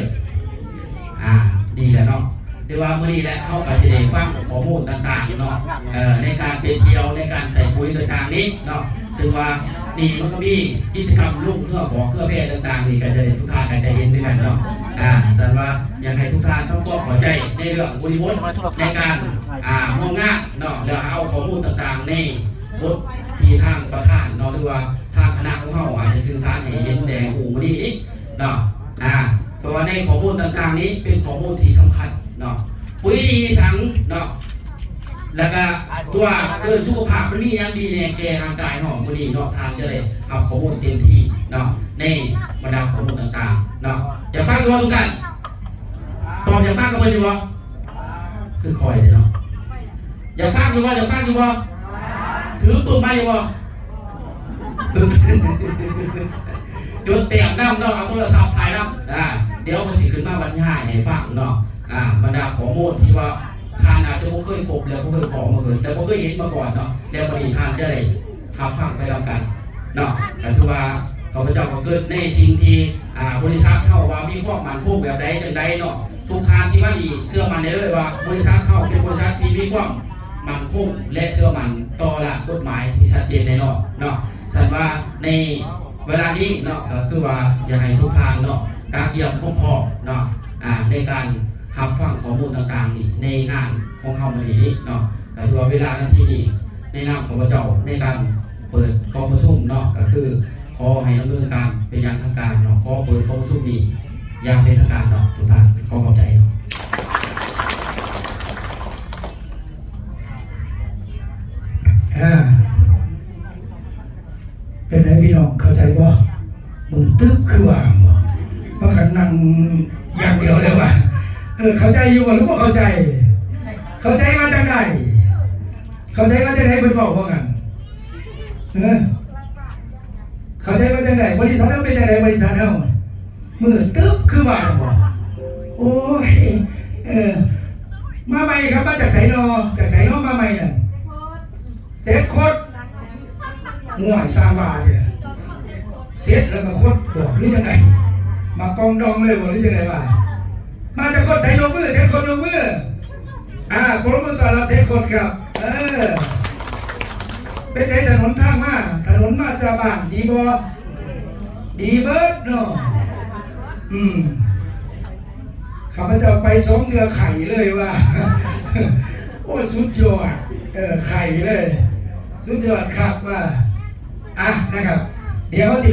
ອ່າ ດີແລ້ວເນາະ. ແຕ່ວ່າມື້ນີ້ແຫຼະ ເຮົາກໍຊິໄດ້ຟັງຂໍ້ມູນຕ່າງໆເນາະ ເອີ ໃນການໄປທ່ຽວ ໃນການໃສ່ປຸຍຕ່າງໆນີ້ເນາະ. ຖືວ່ານີ້ມັນກໍມີກິດຈະກຳລົງເຮືອ ບໍ່ເຄືອແພຕ່າງໆນີ້ ກໍຈະໄດ້ ທຸກທ່ານກໍຈະເຫັນຄືກັນເນາະ. ອ່າ ສະນັ້ນວ່າຢາກໃຫ້ທຸກທ່ານທຳຄວາມເຂົ້າໃຈໃນເລື່ອງບໍລິບົດໃນການ ອ່າ ຮ່ວມງານ ເນາະ ແລ້ວເອົາຂໍ້ມູນຕ່າງໆໃນບົດທີ່ທາງປະທານເນາະ ຫຼືວ່າທາງຄະນະຂອງເຮົາອາດຈະສື່ສານໃຫ້ເຫັນແດ່ ໃຫ້ຮູ້ມື້ນີ້ນີ້ເນາະ. ອ່າ ເພາະວ່າໃນຂໍ້ມູນຕ່າງໆນີ້ເປັນຂໍ້ມູນທີ່ສຳຄັນເນາະ. ປຸຍດີສັງເນາະ ແລ້ວກະຕົວເກີນສຸຂະພາບ ມັນມີຫຍັງດີແດ່ແກ່ຮ່າງກາຍເຮົາ ມື້ນີ້ເນາະ ທ່ານຈະໄດ້ຮັບຂໍ້ມູນເຕັມທີ່ ເນາະ ໃນບັນດາຂໍ້ມູນຕ່າງໆເນາະ. ຢາກຟັງຢູ່ບໍ່ທຸກທ່ານ? ພ້ອມຢາກຟັງກັບເພິ່ນຢູ່ບໍ່? ຄືຂ້ອຍເດເນາະ. ຢາກຟັງຢູ່ບໍ່? ຢາກຟັງຢູ່ບໍ່? ຖືປຶ້ມມາຢູ່ບໍ່? ຈົດແຕ້ມນຳເນາະ, ເອົາໂທລະສັບຖ່າຍນຳ. ອາ ດຽວເພິ່ນຊິຂຶ້ນມາບັນຍາຍໃຫ້ຟັງເນາະ. ອາ ບັນດາຂໍ້ມູນທີ່ວ່າທ່ານອາດຈະບໍ່ເຄີຍພົບ ແລະ ບໍ່ເຄີຍພໍ້ມາກ່ອນ ແລະ ບໍ່ເຄີຍເຫັນມາກ່ອນເນາະ, ແລ້ວບັດນີ້ທ່ານຈະໄດ້ຮັບຟັງໄປນຳກັນເນາະ. ກໍຖືວ່າຂ້າພະເຈົ້າກໍເກີດໃນສິ່ງທີ່ ອາ ບໍລິສັດເຮົາວ່າມີຄວາມໝັ້ນຄົງແບບໃດຈັ່ງໃດເນາະ. ທຸກທ່ານທີ່ມານີ້ເຊື່ອໝັ້ນໄດ້ເລີຍວ່າ ບໍລິສັດເຮົາເປັນບໍລິສັດທີ່ມີຄວາມໝັ້ນຄົງ ແລະ ເຊື່ອໝັ້ນຕໍ່ຫຼັກກົດໝາຍທີ່ຊັດເຈນແນ່ນອນເນາະ. ຊັ້ນວ່າໃນເວລານີ້ເນາະ ກໍຄືວ່າຢາກໃຫ້ທຸກທ່ານເນາະ ກະກຽມຄວາມພ້ອມເນາະ ອາ ໃນການຮັບຟັງຂໍ້ມູນຕ່າງໆນີ້ ໃນງານຂອງເຮົາມື້ນີ້ເນາະ. ກໍຖືວ່າເວລານາທີນີ້ ໃນນາມຂອງຂ້າພະເຈົ້າ ໃນການເປີດກອງປະຊຸມເນາະ ກໍຄືຂໍໃຫ້ດຳເນີນການເປັນຢ່າງທາງການເນາະ. ຂໍເປີດກອງປະຊຸມນີ້ຢ່າງເປັນທາງການເນາະ ທຸກທ່ານ. ຂໍຂອບໃຈເນາະ. ເປັນໃດພີ່ນ້ອງ ເຂົ້າໃຈບໍ່? ມືດຕຶບຄືວ່າບໍ່? ພາກັນນັ່ງຢ່າງດຽວເລີຍວ່າ ເອີ ເຂົ້າໃຈຢູ່ບໍ່ ຫຼືບໍ່ເຂົ້າໃຈ? ເຂົ້າໃຈວ່າຈັ່ງໃດ? ເຂົ້າໃຈວ່າຈັ່ງໃດ ເພິ່ນເວົ້າວ່າກັນ? ເອີ ເຂົ້າໃຈວ່າຈັ່ງໃດ? ບໍລິສັດເຮົາເປັນຈັ່ງໃດ? ບໍລິສັດເຮົາມືດຕຶບຄືວ່າບໍ່? ໂອ້ຍ ເອີ ມາໃໝ່ຄັບ ມາຈາກໃສນໍ? ຈາກໃສນໍ ມາໃໝ່ນັ້ນ? ເສັດຄົດ ໂອ້ຍ ສ້າງວ່າເດ ເສັດແລ້ວກໍຄົດບໍ ຫຼືຈັ່ງໃດ? ມາກອງດອງເລີຍບໍ ຫຼືຈັ່ງໃດວ່າ? ມາຈາກຄົດໃສ ຍົກມື ເສັດຄົດ ຍົກມື. ອາ ປະມືຕ້ອນຮັບເສັດຄົດຄັບ. ເອີ ເປັນໃດຖະໜົນທາງມາ? ຖະໜົນມາແຕ່ບ້ານດີບໍ່? ດີເບິດເນາະ. ອືມ ຂ້າພະເຈົ້າໄປສອງເທື່ອໄຂ້ເລີຍວ່າ ໂອ້ຍ ສຸດຍອດ ເອີ ໄຂ້ເລີຍ ສຸດຍອດຄັກວ່າ. ອ່ະ ນະຄັບ ດຽວເຮົາຊິ